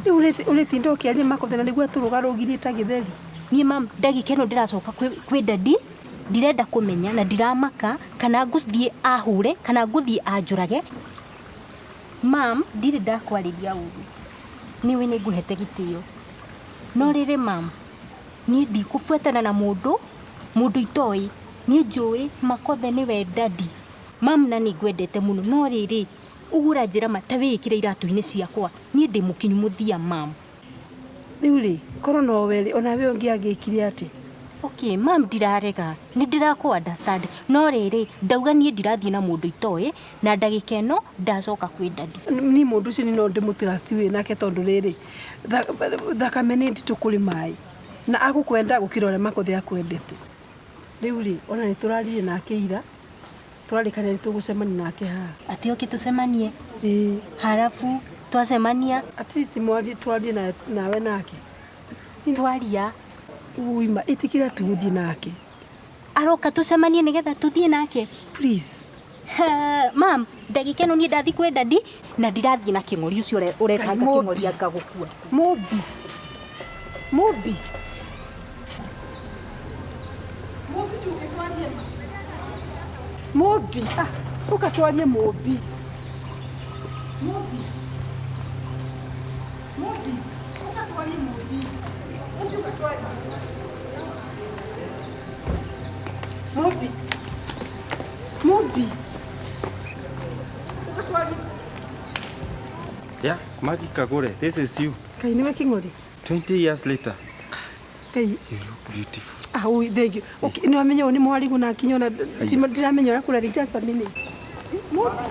Rĩu ũrĩtinda ũkĩaria Makothe na nĩguo atũrũgarũgirie ta gĩtheri. Niĩ mam, ndagĩka ĩno ndĩracoka kwĩ daddy, ndirenda kũmenya na ndiramaka kana ngũthiĩ ahũre kana ngũthiĩ anjũrage. Mam, ndirĩ ndakwarĩria ũru. Nĩũĩ nĩ ngũhete gĩtĩo. No rĩrĩ mam, niĩ ndikũbuatana na mũndũ, mũndũ itoĩ. Niĩ njũĩ Makothe nĩwe daddy. Mam na nĩ ngwendete mũno, no rĩrĩ, ũguo ũranjĩra ma ta wĩĩkĩre iratũ-inĩ ciakwa. Niĩ ndĩ mũkinyu mũthia mam. Rĩu rĩ, korwo no we rĩ, onawe ũngĩagĩkire atĩa? Okay, mam ndirarega, nĩ ndĩrakũ understand. No rĩrĩ, ndauga niĩ ndirathiĩ na mũndũ itoĩ, na ndagĩka ĩno ndacoka kwĩ daddy. Niĩ mũndũ ũcio niĩ no ndĩmũ trust wĩ nake tondũ rĩrĩ, thakame nĩ nditũ kũrĩ maĩ. Na agũkwenda gũkĩra ũrĩa Makothe akwendete. Rĩu rĩ, ona nĩ tũraririe nake ira, tũrarĩkanĩra nĩ tũgũcemania nake haha. Atĩ oke tũcemanie? Ĩĩ. Halafu twacemania? At least mwarie twarie nawe nake. Twaria? Uima, ĩtĩkĩra tu gũthiĩ nake. Aroka tũcemanie nĩgetha tũthiĩ nake? Please. Mam, ndagĩka ĩno niĩ ndathiĩ kwĩ daddy na ndirathiĩ na kĩng'ori ũcio ũretanga kĩng'ori anga gũkua. Mũmbi. Mũmbi. Mũmbi tũke twarie ma. Mũmbi, ah, ũka twarie Mũmbi. Mũmbi. Mũmbi, ũka twarie Mũmbi. Mũmbi ũka twarie. Mũmbi. Mũmbi. Ũka twarie. Yeah, Maggie Kagure, this is you. Kai nĩwe Kĩng'ori? 20 years later. Kai. You look beautiful. Ah, ui, thank you. Okay, nĩ wamenya ũyũ nĩ mwarigũ na akinya ona ndiramenya ũrĩa kũrathiĩ, just a minute. Mũmbi.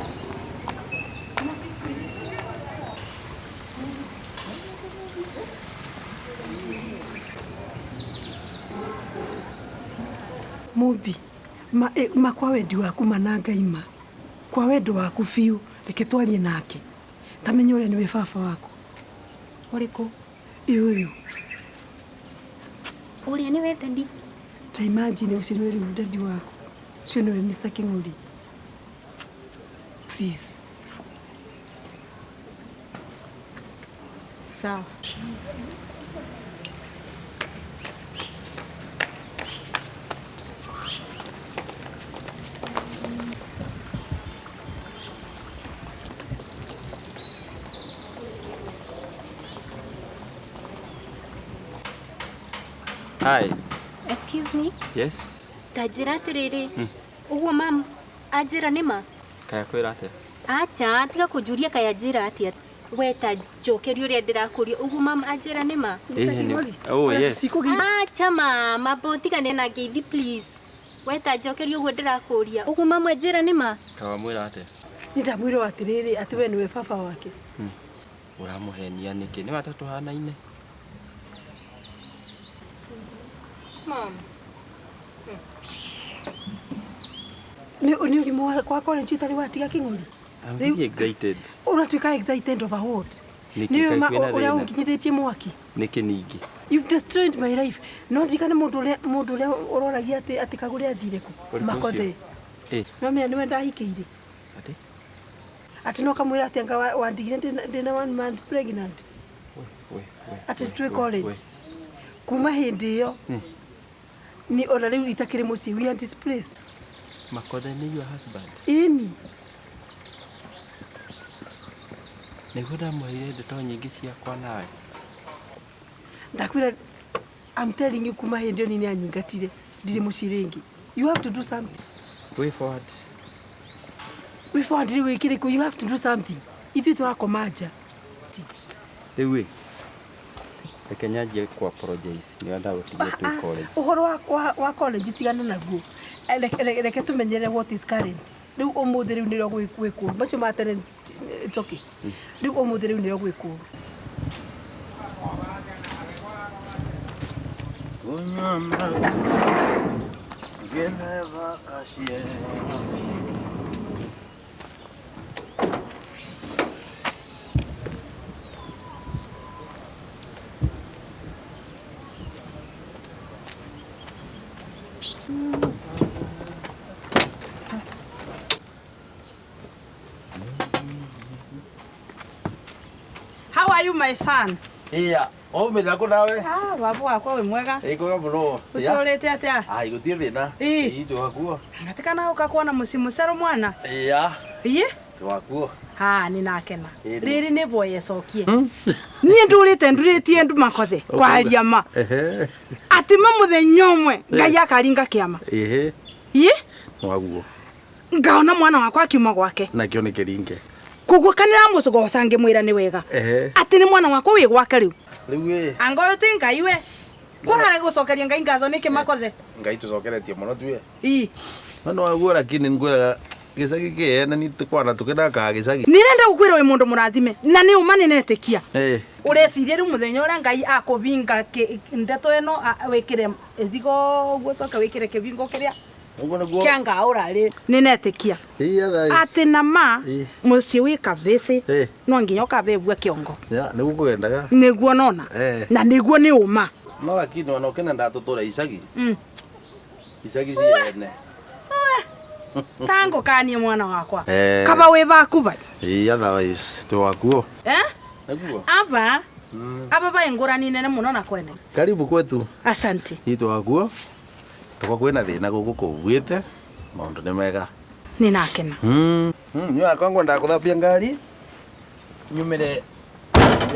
Mũmbi, ma, ma kwa wendi waku ma na Ngai ma. Kwa wendo waku biũ, reke twarie nake. Tamenya ũrĩa nĩwe baba waku. Ũrĩkũ? Ĩ ũyũ. Ũrĩa nĩwe daddy? Ta imagine ũcio nĩwe rĩu daddy waku. Ũcio nĩwe Mr. Kĩng'ori. Please. Sawa. Hi. Excuse me. Yes. Ta njĩra atĩrĩrĩ, ũguo mam anjĩra nĩ ma? Kaya kwĩra atĩa? Acha, tiga kũnjũria kaya njĩra atĩa. We ta njokeria ũrĩa ndĩrakũria, ũguo mam anjĩra nĩ ma? Oh yes. Acha mama, bo tigane na ngeithi please. We ta njokeria ũguo ndĩrakũria, ũguo mam anjĩra nĩ ma? Kawamwĩra atĩa? Nĩ ndamwĩrwo atĩrĩrĩ atĩ we nĩwe baba wake. Ũramũhenia nĩkĩ? Nĩ watatũhanaine. Mom. Nĩ ũrimũ kwa college ũtarĩ watiga kĩng'ori. I'm very excited. Ũratuĩka excited over what? Nĩkĩ Nĩ kwĩna ũrĩa thĩna? ũnginyithĩtie mwaki. Nĩkĩ ningĩ? You've destroyed my life. No ndirikane mũndũ ũrĩa ũroragia atĩ Kagũre athire kũ? Ũrĩkũ ũcio? Makothe. Eh. No menya nĩwe ndahikĩire. Atĩ? Atĩ no kamwĩra atĩ anga wandigire ndĩna 1 month pregnant. We. Atĩ twĩ college. Kuma hĩndĩ ĩyo ni ona rĩu itakĩrĩ mũciĩ, we are displaced. Makothe nĩ your husband? Ĩni. Nĩguo ndamũheire ndeto nyingĩ ciakwa nawe. Ndakwĩra, I'm telling you, kuma hĩndĩ ĩyo nĩ anyingatire ndirĩ mũciĩ rĩngĩ. You have to do something. Way forward. Way forward rĩu ĩkĩrĩkũ? You have to do something. Ithuĩ tũrakoma nja. Rĩu ĩ, reke nyanjie ku apologize nĩ ndagũtigire twĩ college. Ũhoro wa college tigana naguo. Reke tũmenyere what is current. Rĩu ũmũthĩ rĩu nĩrĩo gwĩ kũũru. Macio ma tene it's okay. Rĩu ũmũthĩ rĩu nĩrĩo gwĩ kũũru. How are you, my son? Iya, ũmĩrĩra kũ nawe? Ah, babu wakwa wĩ mwega. Ĩ kwega mũno. Ũtũrĩte atĩa? Ai, gũtirĩ thĩna. Ĩ. Ĩ twakuo. Ngatikana ũka kuona mũciĩ mũcerũ mwana. Iya. Ĩ? Twakuo. Ha, nĩ nakena. Ĩ. Rĩrĩ nĩ boy ecokie. Niĩ ndũrĩte ndurĩtie ndu makothe kwaria ma. Ehe. Atĩ ma mũthenya ũmwe Ngai akaringa kĩama. Ehe. Ĩ? Waguo. Ngaona mwana wakwa akiuma gwake. Nakĩo nĩ kĩringe. Koguo kanĩra mũcogoca ngĩmwĩra nĩ wega. Ehe. Atĩ nĩ mwana wakwa wĩ gwake rĩu. Rĩu ĩ. Anga ũyũ ti Ngai we. Kũrare gũcokeria Ngai ngatho nĩkĩ makothe? Ngai tũcokeretie mũno tuwe. Ĩ. No no waguo lakini ngwĩraga gĩcagi kĩene nĩ tũkwana tũkĩnakaga gĩcagi. Nĩrenda gũkwĩra wĩ mũndũ mũrathime na nĩ ũma nĩnetĩkia. Ĩ. Ũreciria rĩu mũthenya ũrĩa Ngai akũbinga ndeto ĩno wĩkĩre ĩthigo ũguo ũcoke wĩkĩre kĩbingo kĩrĩa Ũguo nĩguo. kĩa ngaũra rĩ. Nĩnetĩkia. Ĩ otherwise. Atĩ na ma Ĩ. mũciĩ wĩ kavĩcĩ Ĩ. no nginya ũkavĩvua kĩongo. Ya, nĩguo kũgendaga. Nĩguo nona. Eh. Na nĩguo nĩ ũma. No lakini ona ũkĩnenda tũtũre icagi. Icagi ciene. Tangũkanie mwana wakwa. Eh. Kaba wĩ baku bai. Ĩ otherwise twakuo. Eh? Nĩguo. Aba. Aba bai ngũrani nene mũno na kwene. Karibu kwetu. Asante. Ĩ twakuo. Tũkwa kwĩna thĩna gũkũ kũbuĩte. Maũndũ nĩ mega. Nĩ nakena. Niĩ wakwa ngwendaga gũthambia ngari. Nyumĩre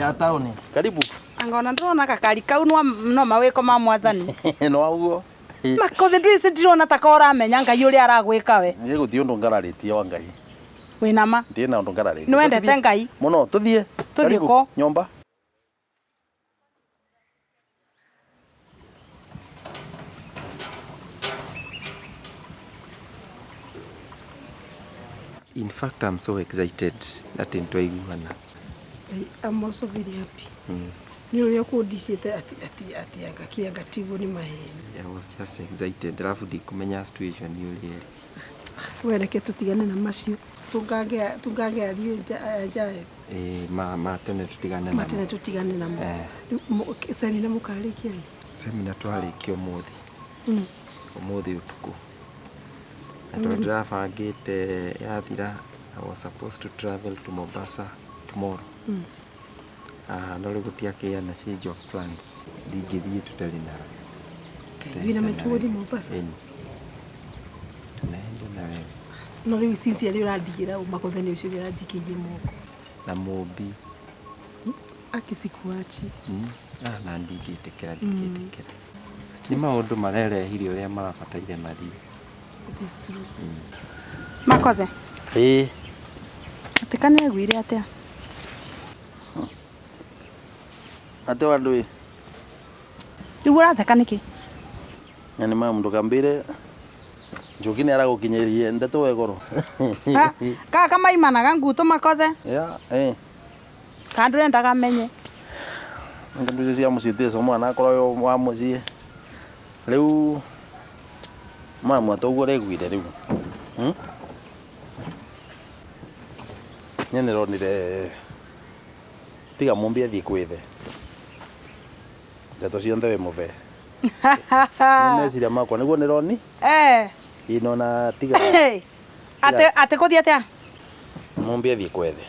ya taũni. Karibu. Anga ona ndĩrona gakari kau no mawĩko ma mwathani. No waguo. Makothe ndwĩci ndirona ta ka ũramenya Ngai ũrĩa aragwĩka we. Niĩ gũtirĩ ũndũ ngararĩtie wa Ngai. Wĩna ma? Ndirĩ na ũndũ ngararĩtie. Nĩ wendete Ngai? Mũno, tũthiĩ. Tũthiĩ Karibu. kũ? Nyũmba. In fact, I'm so excited atĩ nĩtwaiguana. I'm also very happy. Nĩ ũrĩa ũkũndicĩte atĩ anga kĩanga tiguo nĩ maheni. I was just excited alafu ndikũmenya situation ũrĩa ĩrĩ. We reke tũtigane na macio. Tũngange ariũ njayo. Ĩ ma tene tũtigane namo. Ma tene tũtigane namo. Eh. Semina mũkarĩkia rĩ? Semina twarĩkia ũmũthĩ. Ũmũthĩ ũtukũ. Na tondũ ndĩrabangĩte yathira, I was supposed to travel to Mombasa tomorrow. Ah, no rĩu gũtiakĩa na change of plans. Ndingĩthiĩ tũtarĩ nawe. Wĩna mĩtugo Mombasa. Ĩni. Tunaenda na wewe. No rĩu sincerely ũrandigĩra ũ Makothe nĩ ũcio ũranjikĩirie moko. Na Mũmbi. Akisikuachi. Ah, na ndingĩtĩkĩra ndingĩtĩkĩra. Nĩ maũndũ marerehire ũrĩa marabataire mathiĩ. It is true. Makothe. Ĩĩ. Atĩ kana aiguire atĩa? Atĩ wandũ ĩ. Rĩu ũratheka nĩkĩ? Na nĩ mamu ndũkambĩre Njoki nĩ aragũkinyĩrie ndeto we goro. Gaka maimanaga nguto Makothe. Ya, eh. Kana ndũrendaga menye. Ndio cia mũciĩ tico mwana akorwo wĩ wa mũciĩ. Rĩu mamu atoguo ũraiguire rĩu. Niĩ nĩronire tiga Mũmbi athiĩ kwĩthe. Ndeto ciothe wĩ mũbe. Nĩ meciria makwa nĩguo nĩroni. Eh. Ĩ nona tiga. Atĩ atĩ kũthiĩ atĩa? Mũmbi athiĩ kwethe.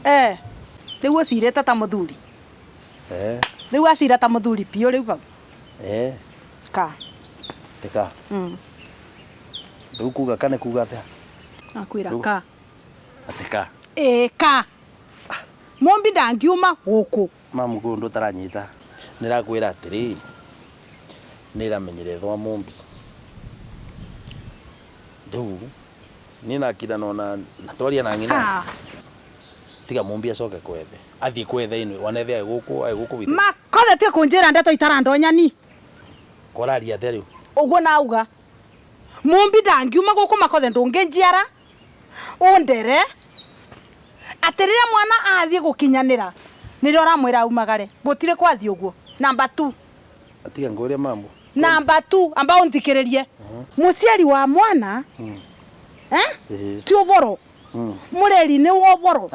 Eh. Rĩu ũcirĩte ta mũthuri. Eh. Rĩu acira ta mũthuri biũ rĩu bau. Eh. Ka. Tika. Rĩu kuga ka nĩ kuga atĩa? Akwĩra ka. Atĩ ka. Ĩĩ ka. Mũmbi ndangiuma gũkũ. Mamu kwĩ ũndũ ũtaranyita. Nĩrakwĩra atĩrĩ, nĩramenyire thwa Mũmbi. Rĩu niĩ nakira nona na twaria na ng'ina. Tiga Mũmbi acoke kwethe. Athiĩ kwethe inwe wanethe agũkũ agũkũ witũ. Makothe tiga kũnjĩra ndeto itarandonyani. Koraria atĩa rĩu? Ũguo nauga. Mũmbi ndangiuma gũkũ Makothe ndũngĩnjiara. Ũndere. Atĩ rĩrĩa mwana athiĩ gũkinyanĩra nĩrĩo ũramwĩra aumagare. Gũtirĩ kwathiĩ ũguo. Number 2. Tiga ngũrie mamu. Number 2 amba ũnthikĩrĩrie. Mũciari wa mwana eh? Ti ũboro. Mũreri nĩ wa ũboro.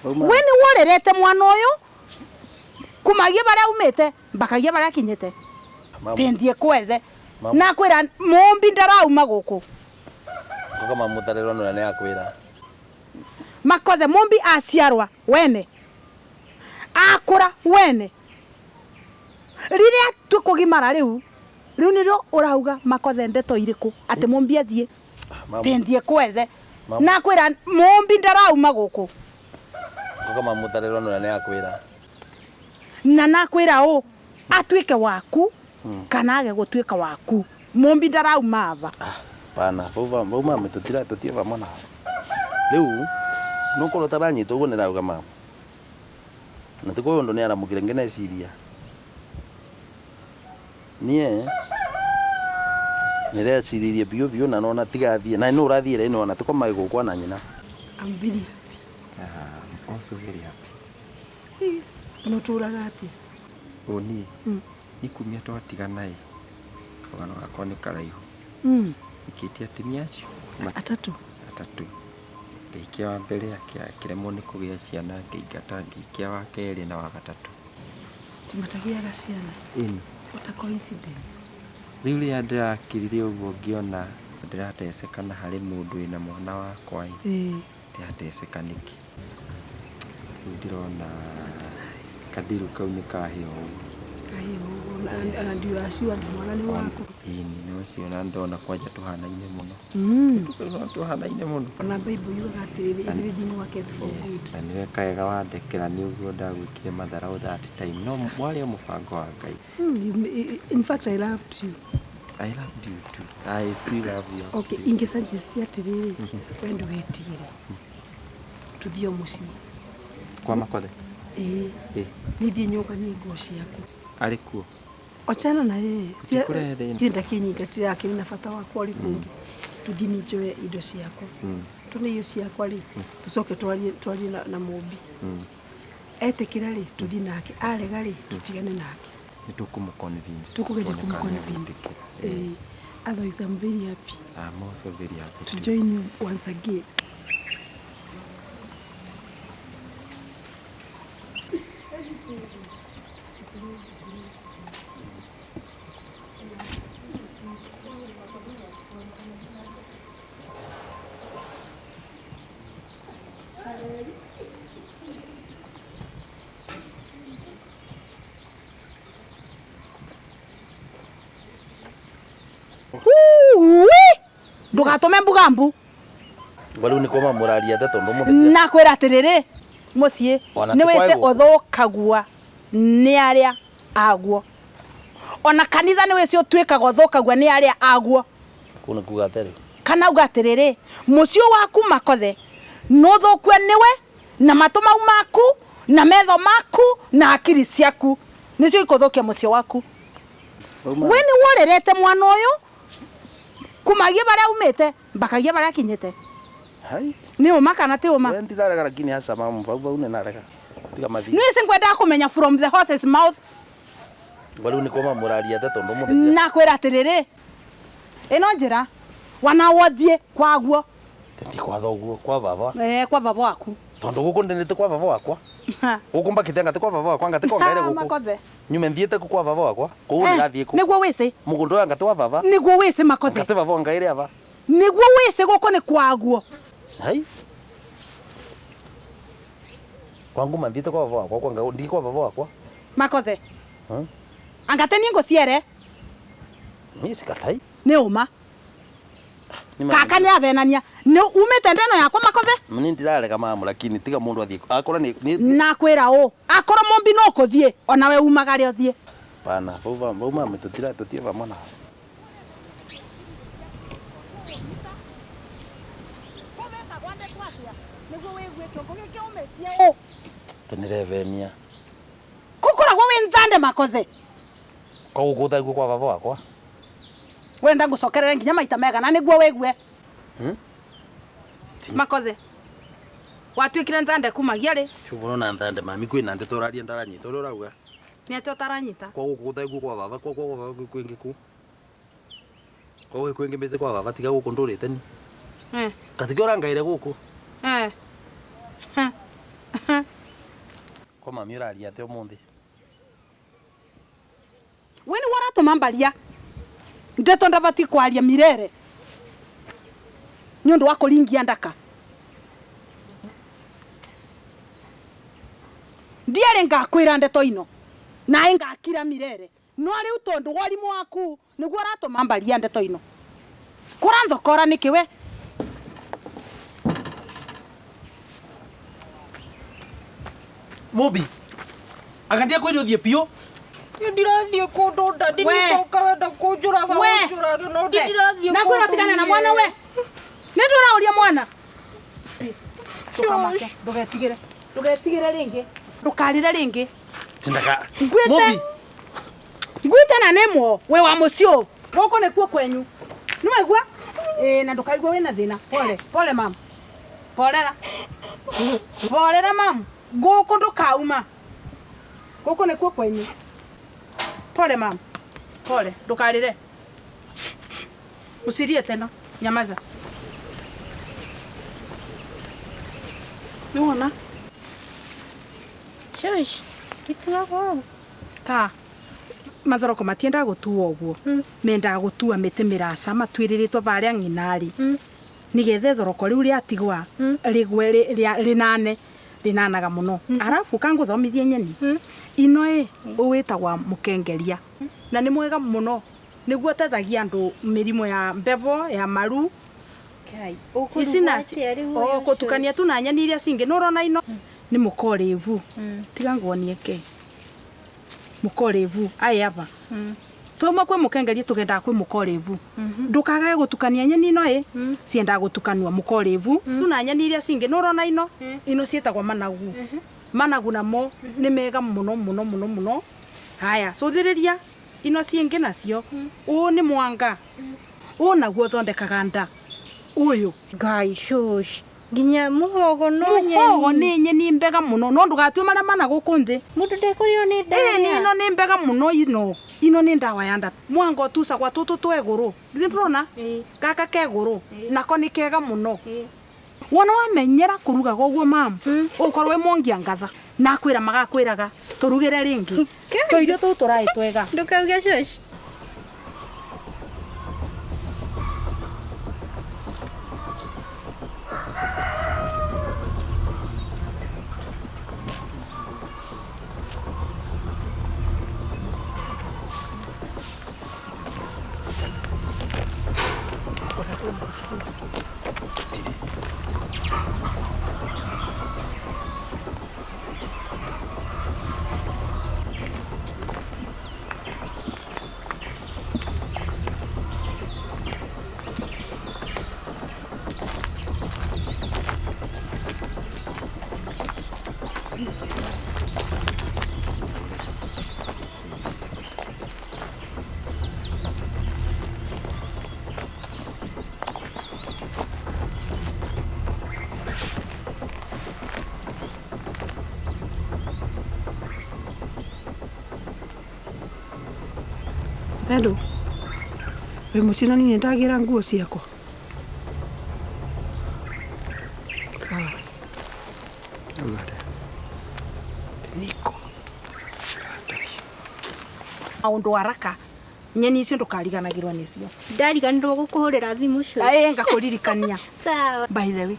We nĩ worerete mwana ũyũ kumagia barĩa aumĩte mbakagia barĩa akinyĩte. Tindie kwethe. Nakwĩra Mũmbi ndarauma gũkũ. Koka mamu tarĩrwo nĩ nĩ akwĩra. Makothe Mũmbi aciarwa wene. Akũra wene. Rĩrĩa tũkũgimara rĩu rĩu nĩrĩo ũrauga Makothe ndeto irĩkũ atĩ Mũmbi athiĩ. Tindie kwethe. Nakwĩra Mũmbi ndarauma gũkũ. Koka mamu tarĩrwo nĩ nĩ akwĩra. Na nakwĩra ũ atuĩke waku kana age gũtuĩka waku. Mũmbi ndarauma ava. Pana, vau mamu tũtira tũtie vamwe nawe. Rĩu nũkorwo ũtaranyita ũguo nĩrauga mamu. Na ti kwĩ ũndũ nĩaramũkire ngĩneciria. Niĩ nĩreciririe biũ biũ na nona tigathiĩ na nĩ ũrathiĩre ĩno ona tiko mai gũkwa na nyina. I'm very happy. I'm also very happy. No tũraga atĩa? Ũniĩ. Nĩ kumia twatigana ĩ. Karũgano gakwa nĩ karaihu. Ikĩtie atumia acio atatũ. Atatũ. Ngĩikia wa mbere akĩremwo nĩ kũgĩa ciana ngĩingata ngĩikia wa kerĩ na wa gatatũ. Timatagiaga ciana. Ĩni. What a coincidence. Rĩu rĩrĩa ndĩrakirire ũguo ngĩona ndĩrateceka na harĩ mũndũ wĩna mwana wakwa ĩ. Ndĩrateceka nĩkĩ? Rĩu ndĩrona kandiru kau nĩ kahĩa ũguo. Kahĩa ũguo na you are assured mwana nĩ waku. Ĩni nĩ ũcio na ndona kwanja tũhanaine mũno. Tũhanaine mũno. Ona Bible yugaga atĩrĩrĩ everything worketh for good. Na nĩ weka wega wandekera nĩ ũguo ndagwĩkire matharau that time. No warĩ o mũbango wa Ngai. In fact I loved you. I loved you too. I still love you. Okay, ingĩ suggest atĩrĩrĩ we ndũgetigĩre. Tũthiĩ o mũciĩ. Kwa Makothe? Ĩĩ. Nithiĩ nyũnganie nguo ciaku. Arĩ kuo? Ochana na yeye. Ũtikũrehe thĩna. Niĩ ndakĩnyingatire akĩrĩ na bata wakwa ũrĩ kũngĩ. Tũthiĩ niĩ njoe indo ciakwa. Tune irio ciakwa rĩ, tũcoke twarie na Mũmbi. Etĩkĩra rĩ, tũthiĩ nake. Arega rĩ, tũtigane nake. Nĩ tũkũmũ-convince. Tũkũgeria kũmũ-convince. Otherwise I'm very happy. I'm also very happy to join you once again. Ndũgatũme mbuga mbu. Rĩu nĩ kwa mamũraria atĩa tondũ ũmũthĩ Na kwĩra atĩrĩrĩ mũciĩ Ona nĩ ti kwa wĩce gũkũ. ũthũkagua nĩ arĩa aguo. Ona kanitha nĩ wĩce ũtuĩkaga ũthũkagua nĩ arĩa aguo. Kũu nĩ kuga atĩa rĩu? Kana uga atĩrĩrĩ mũciĩ waku Makothe nũthũkue nĩwe na matũ mau maku na metho maku na hakiri ciaku nĩcio ikũthũkia mũciĩ waku. We nĩ worerete mwana ũyũ kumagia barĩa umĩte mbakagia barĩa akinyĩte. Hai. Nĩ ũma kana ti ũma? We ndirarega lakini hasa mamu vau vau nĩnarega. Tiga mathi. Niĩ singwendaga kũmenya from the horse's mouth. Rĩu nĩ kwa mamũraria atĩa tondũ ũmũthĩ Na kwĩra atĩrĩrĩ ĩno njĩra wanawothiĩ kwaguo. Ndi kwa thoguo kwa baba. Kwa baba waku. Tondũ gũkũ ndĩnĩte kwa baba wakwa. Gũkũ mbakĩte ngati kwa baba wakwa ngati kwa ngaire gũkũ. Makothe. Nyume thiĩte kũ kwa baba wakwa. Kũu ndĩrathiĩ kũ. Nĩguo wĩcĩ. Mũgũnda ũyũ ngati wa baba. Nĩguo wĩcĩ Makothe. Ngati baba ngaire aba. Nĩguo wĩcĩ gũkũ nĩ kwaguo. Hai. Kwangu mathiĩte kwa baba wakwa kwa ngau ndi kwa baba wakwa. Makothe. Hmm? Angate niĩ ngũciere. Niĩ sikatai. Nĩ ũma. Kaka nĩ avenania. Nĩ umĩte ndeno yakwa Makothe? Niĩ ndirarega mamu lakini tiga mũndũ athiĩ akorwo nĩ Na kwĩra ũ akorwo mũmbi no kũthiĩ onawe umagare ũthiĩ. Pana vau vau mami tutira tutie vamwe nawe. Tinirevenia. Kũkoragwo wĩ nthande Makothe. Kwa gũkũ thaiguo kwa baba wakwa. Wenda ngũcokerere nginya maita megana nĩguo wĩgue. Makothe. Watuĩkire nthande kumagia rĩ? Ũguo na nthande mami kwĩna ndeto ũraria ndaranyita ũrĩa ũrauga. Nĩ atĩa ũtaranyita? Kwa gũkũ thaiguo kwa baba kwa kwa baba kwĩ kwĩngĩ kũ. Kwa gwĩ kwĩngĩ mbĩce kwa baba tiga gũkũ ndũrĩte ni. Katikĩ ũrangaire gũkũ. Kwa mami ũraria atĩa ũmũthĩ? We nĩ waratũma mbaria. Ndeto ndabati kwaria mirere. Nĩ ũndũ wa kũringia ndaka. Ndiarĩ ngakwĩra ndeto ino. Naĩ ngakira mirere. No rĩu tondũ warimũ waku nĩguo ũratũma mbaria ndeto ino. Kũranthokora nĩkĩ we? Mũmbi. Anga ndiakwĩra ũthiĩ biũ. Niĩ ndirathiĩ kũndũ ndadi We. nĩtoka wenda kũnjũraga We. ũnjũrage no ndirathiĩ Na kwĩra ũtigane na mwana we. Nĩ ndũraũria mwana. Ndũkamake, ndũgetigĩre. Ndũgetigĩre rĩngĩ. Ndũkarĩre rĩngĩ. Tindaka. Ngwĩte. Mũmbi. Ngwĩte na nĩmwo wĩ wa mũciĩ ũyũ. Gũkũ nĩkuo kwenyu. Nĩwaigua? Ĩĩ na ndũkaigue wĩna thĩna. Pole, pole mamu. Porera. Porera mamu. Gũkũ ndũkauma. Gũkũ nĩkuo kwenyu. Pole mamu. Pole, ndũkarĩre. Usirie tena. Nyamaza. Nĩwona? Shush, gĩtuagwo ũũ. Ka mathoroko matiendaga gũtuo ũguo. Mendaga gũtua mĩtĩ mĩraca matuĩrĩrĩtwo barĩa ng'ina-rĩ. Nĩgetha ithoroko rĩu rĩatigwa rĩgwe rĩnane rĩnanaga mũno. Arabu kangũthomithie nyeni. Ino ĩ ũwĩtagwa mũkengeria. Na nĩ mwega mũno. Nĩguo ũteithagia andũ mĩrimũ ya mbevo, ya maru. Kai, Ici nacio ũgũtukania tu na nyeni iria cingĩ. Nĩ ũrona ino nĩ mũkorĩvu. Tiga nguonie ke. Mũkorĩvu aya aba. Twauma kwĩ mũkengeria tũgendaga kwĩ mũkorĩvu. Ndũkagage gũtukania nyeni ino ĩ ciendaga gũtukanua mũkorĩvu tu na nyeni iria cingĩ. Nĩ ũrona ino ino ciĩtagwo managu. Managu namo nĩ mega mũno mũno mũno mũno. Haya cũthĩrĩria ino cingĩ nacio. Ũũ nĩ mwanga. Ũũ naguo ũthondekaga nda. Ũyũ. Ngai shush. Nginya mũhogo no nyeni. Mũhogo nĩ nyeni mbega mũno no ndũgatue marĩa mana gũkũ nthĩ. Mũndũ ndekũrĩo nĩ nda. Ĩĩ nĩ ino nĩ mbega mũno ino. Ino nĩ ndawa ya nda. Mwanga ũtucagwa tũtũ twegũrũ. Githĩ ndũrona? Gaka kegũrũ. Nako nĩ kega mũno. Wona wamenyera kũrugaga ũguo mamu, ũkorwo wĩ mwongia ngatha. Na kwĩra magakwĩraga tũrugĩre rĩngĩ. Tũirio tũu tũraĩ twega. Ndũkauge shush. Hello. Wĩ mũciĩ na niĩ nĩndagĩra nguo ciakwa. Sawa. Niko. Maũndũ haraka nyeni icio ndũkariganagĩrwo nĩcio. Ndariganĩrwo gũkũhũrĩra thimũ cio. Ĩĩ ngakũririkania. Sawa. By the way,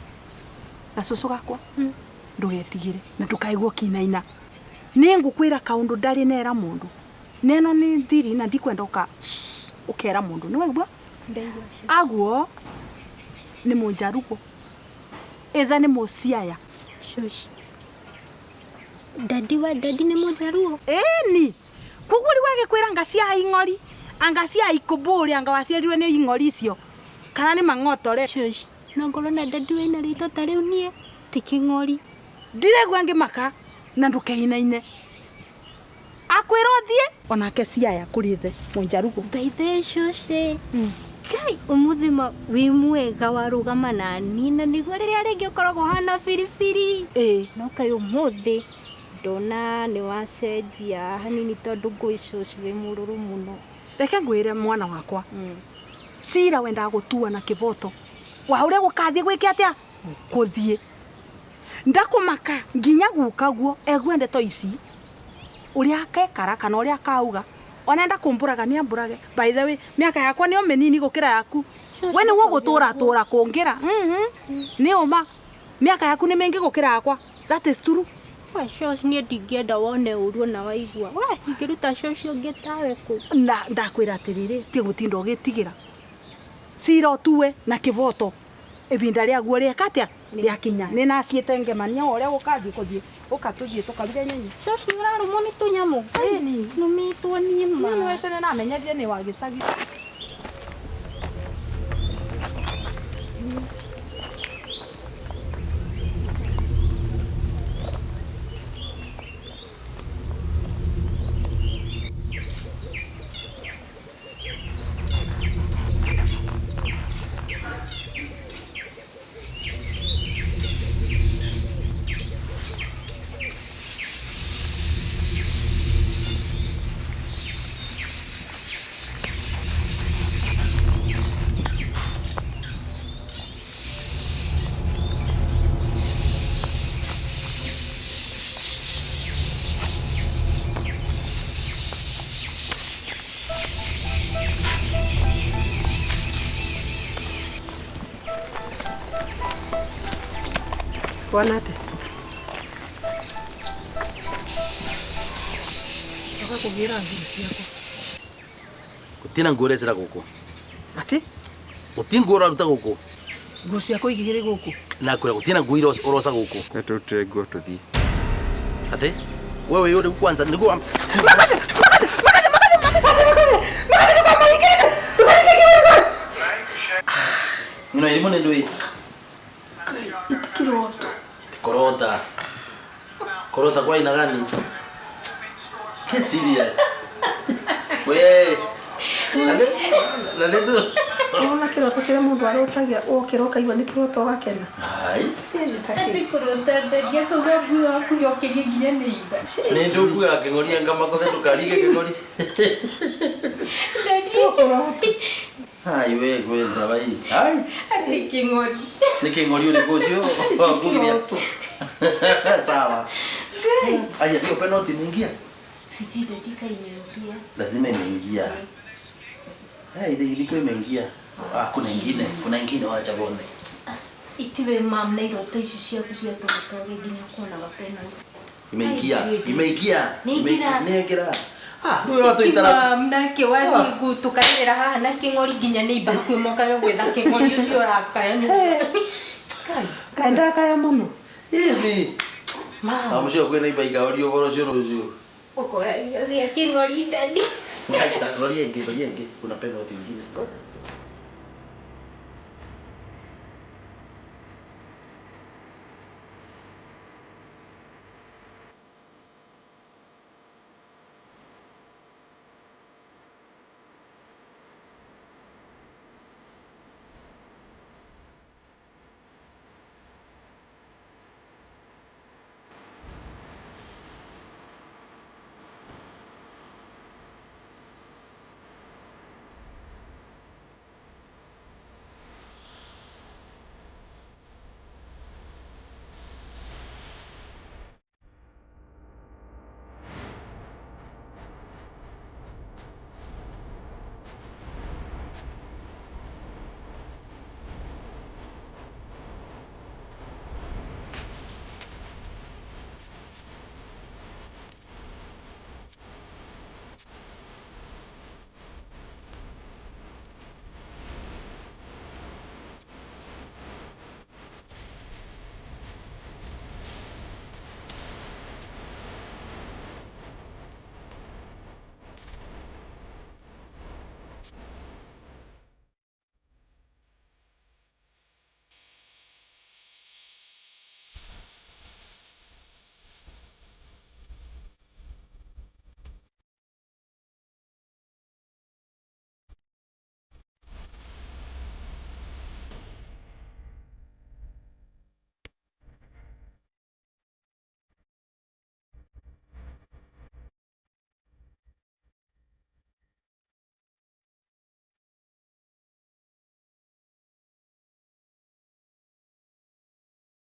na cũcũ gakwa ndũgetigĩre na ndũkaigua ũkĩinaina. Nĩ ngũkwĩra kaũndũ ndarĩ nera mũndũ. Neno nĩ thiri na ndikwenda ũkera mũndũ. Nĩ waigua? Ndaigua. Aguo nĩ mũnjarugo. Ithe nĩ mũciaya. Shush. Dadi wa dadi nĩ mũnjaruo? Ĩni. Koguo rĩu agĩkwĩra anga cia ing'ori, anga cia ikũmbũrĩ, anga waciarirwe nĩ ing'ori icio. Kana nĩ mang'otore. Shush. No ngorwo na dadi wĩna rĩtwa ta rĩu niĩ ti kĩng'ori. Ndiraigua ngĩmaka na ndũkeinaine. Akwĩra ũthiĩ onake ciaya kũrĩ ithe mũnjarugo. By the way, shush. Ngai ũmũthĩ ma wĩ mwega warũgama na niĩ na nĩguo rĩrĩa rĩngĩ ũkoragwo ũhana biribiri. Ĩĩ. No kaĩ ũmũthĩ ndona nĩ wacenjia hanini tondũ ngũĩ shush wĩ mũrũrũ mũno. Reke ngwĩre mwana wakwa. Cira wendaga gũtua na kĩboto. Wa ũrĩa gũkathiĩ gwĩke atĩa? Kũthiĩ. Ndakũmaka nginya guka guo egue ndeto ici ũrĩa akekara kana ũrĩa akauga. Ona enda kũmbũraga nĩ ambũrage. By the way, mĩaka yakwa nĩyo mĩnini gũkĩra yaku. We nĩguo gũtũra tũra kũngĩra. Nĩ ũma. Mĩaka yaku nĩ mĩingĩ gũkĩra yakwa. That is true. We shush niĩ ndingĩenda wone ũru ona waigua. We ingĩruta shush ũngĩ tawe kũ. Na ndakwĩra atĩrĩrĩ, ti gũtinda ũgĩtigĩra. Cira ũtue na kĩboto. Ibinda rĩaguo rĩeka atĩa? Rĩakinya. Nĩ naciĩte ngemania o ũrĩa gũkathiĩ kũthiĩ. Ũka tũthiĩ tũkaruge nyeni. Shush nĩ ũrarũmwo nĩ tũnyamũ. Ĩni. Nũmĩtwo niĩ ma. Nĩ wece nĩ namenyerire nĩ wa gĩcagi. Wana atĩa? Ndoka kũgĩra nguo ciakwa. Gũtirĩ nguo ũrecera gũkũ. Atĩ? Gũtirĩ nguo ũraruta gũkũ. Nguo ciakwa igĩrĩ gũkũ. Na kwĩra gũtirĩ nguo ũroca gũkũ. Tũrutire nguo tũthiĩ. Atĩ? Wewe yule kwanza niguo. Makate! Makate! Makate! Makate! Makate! Makate! Makate! Ngino elimu nĩ ndũĩ. Itikirota. Korota. Korota kwa aina gani? Get serious. We. Na ndio. Ona kiroto kile mundu arotagia okira ukaigua ni kiroto wakena. Ai. Ati kurota ndagia kuga nguo yaku yokirie nginya nĩ imba. Nĩ ndukuga kĩng'oria ngamakothe ndũkarige kĩng'ori. Ai we gwenda bai. Ai. Ati kĩng'ori. Nĩ kĩng'ori ũrĩkũ ũcio? Wakugithia. Sawa. Aya, hiyo penalty imeingia. Sijui dakika imeingia. Lazima imeingia. Eh, ile ilikuwa imeingia. Ah, kuna ingine wacha bonde. Itiwe mam na iroto ici ciaku cia tũgũtoge nginya kuonaga penalty. Imeingia. Imeingia. Nĩingĩra. Nĩingĩra. Ah, ndio watu itara. Mam nake wathiĩ gũtũkaĩrĩra haha na kĩng'ori nginya nĩ imba hakuhĩ mokage gwetha kĩng'ori ũcio ũrakaya nĩ. Kaenda kaya mũno. Hivi. Mam. Amucio kwĩna imba ikaũrio ũhoro ũcio rũciũ. Ũkoragia cia kĩng'ori ndani. Roria ingĩ, kuna penalty ingine.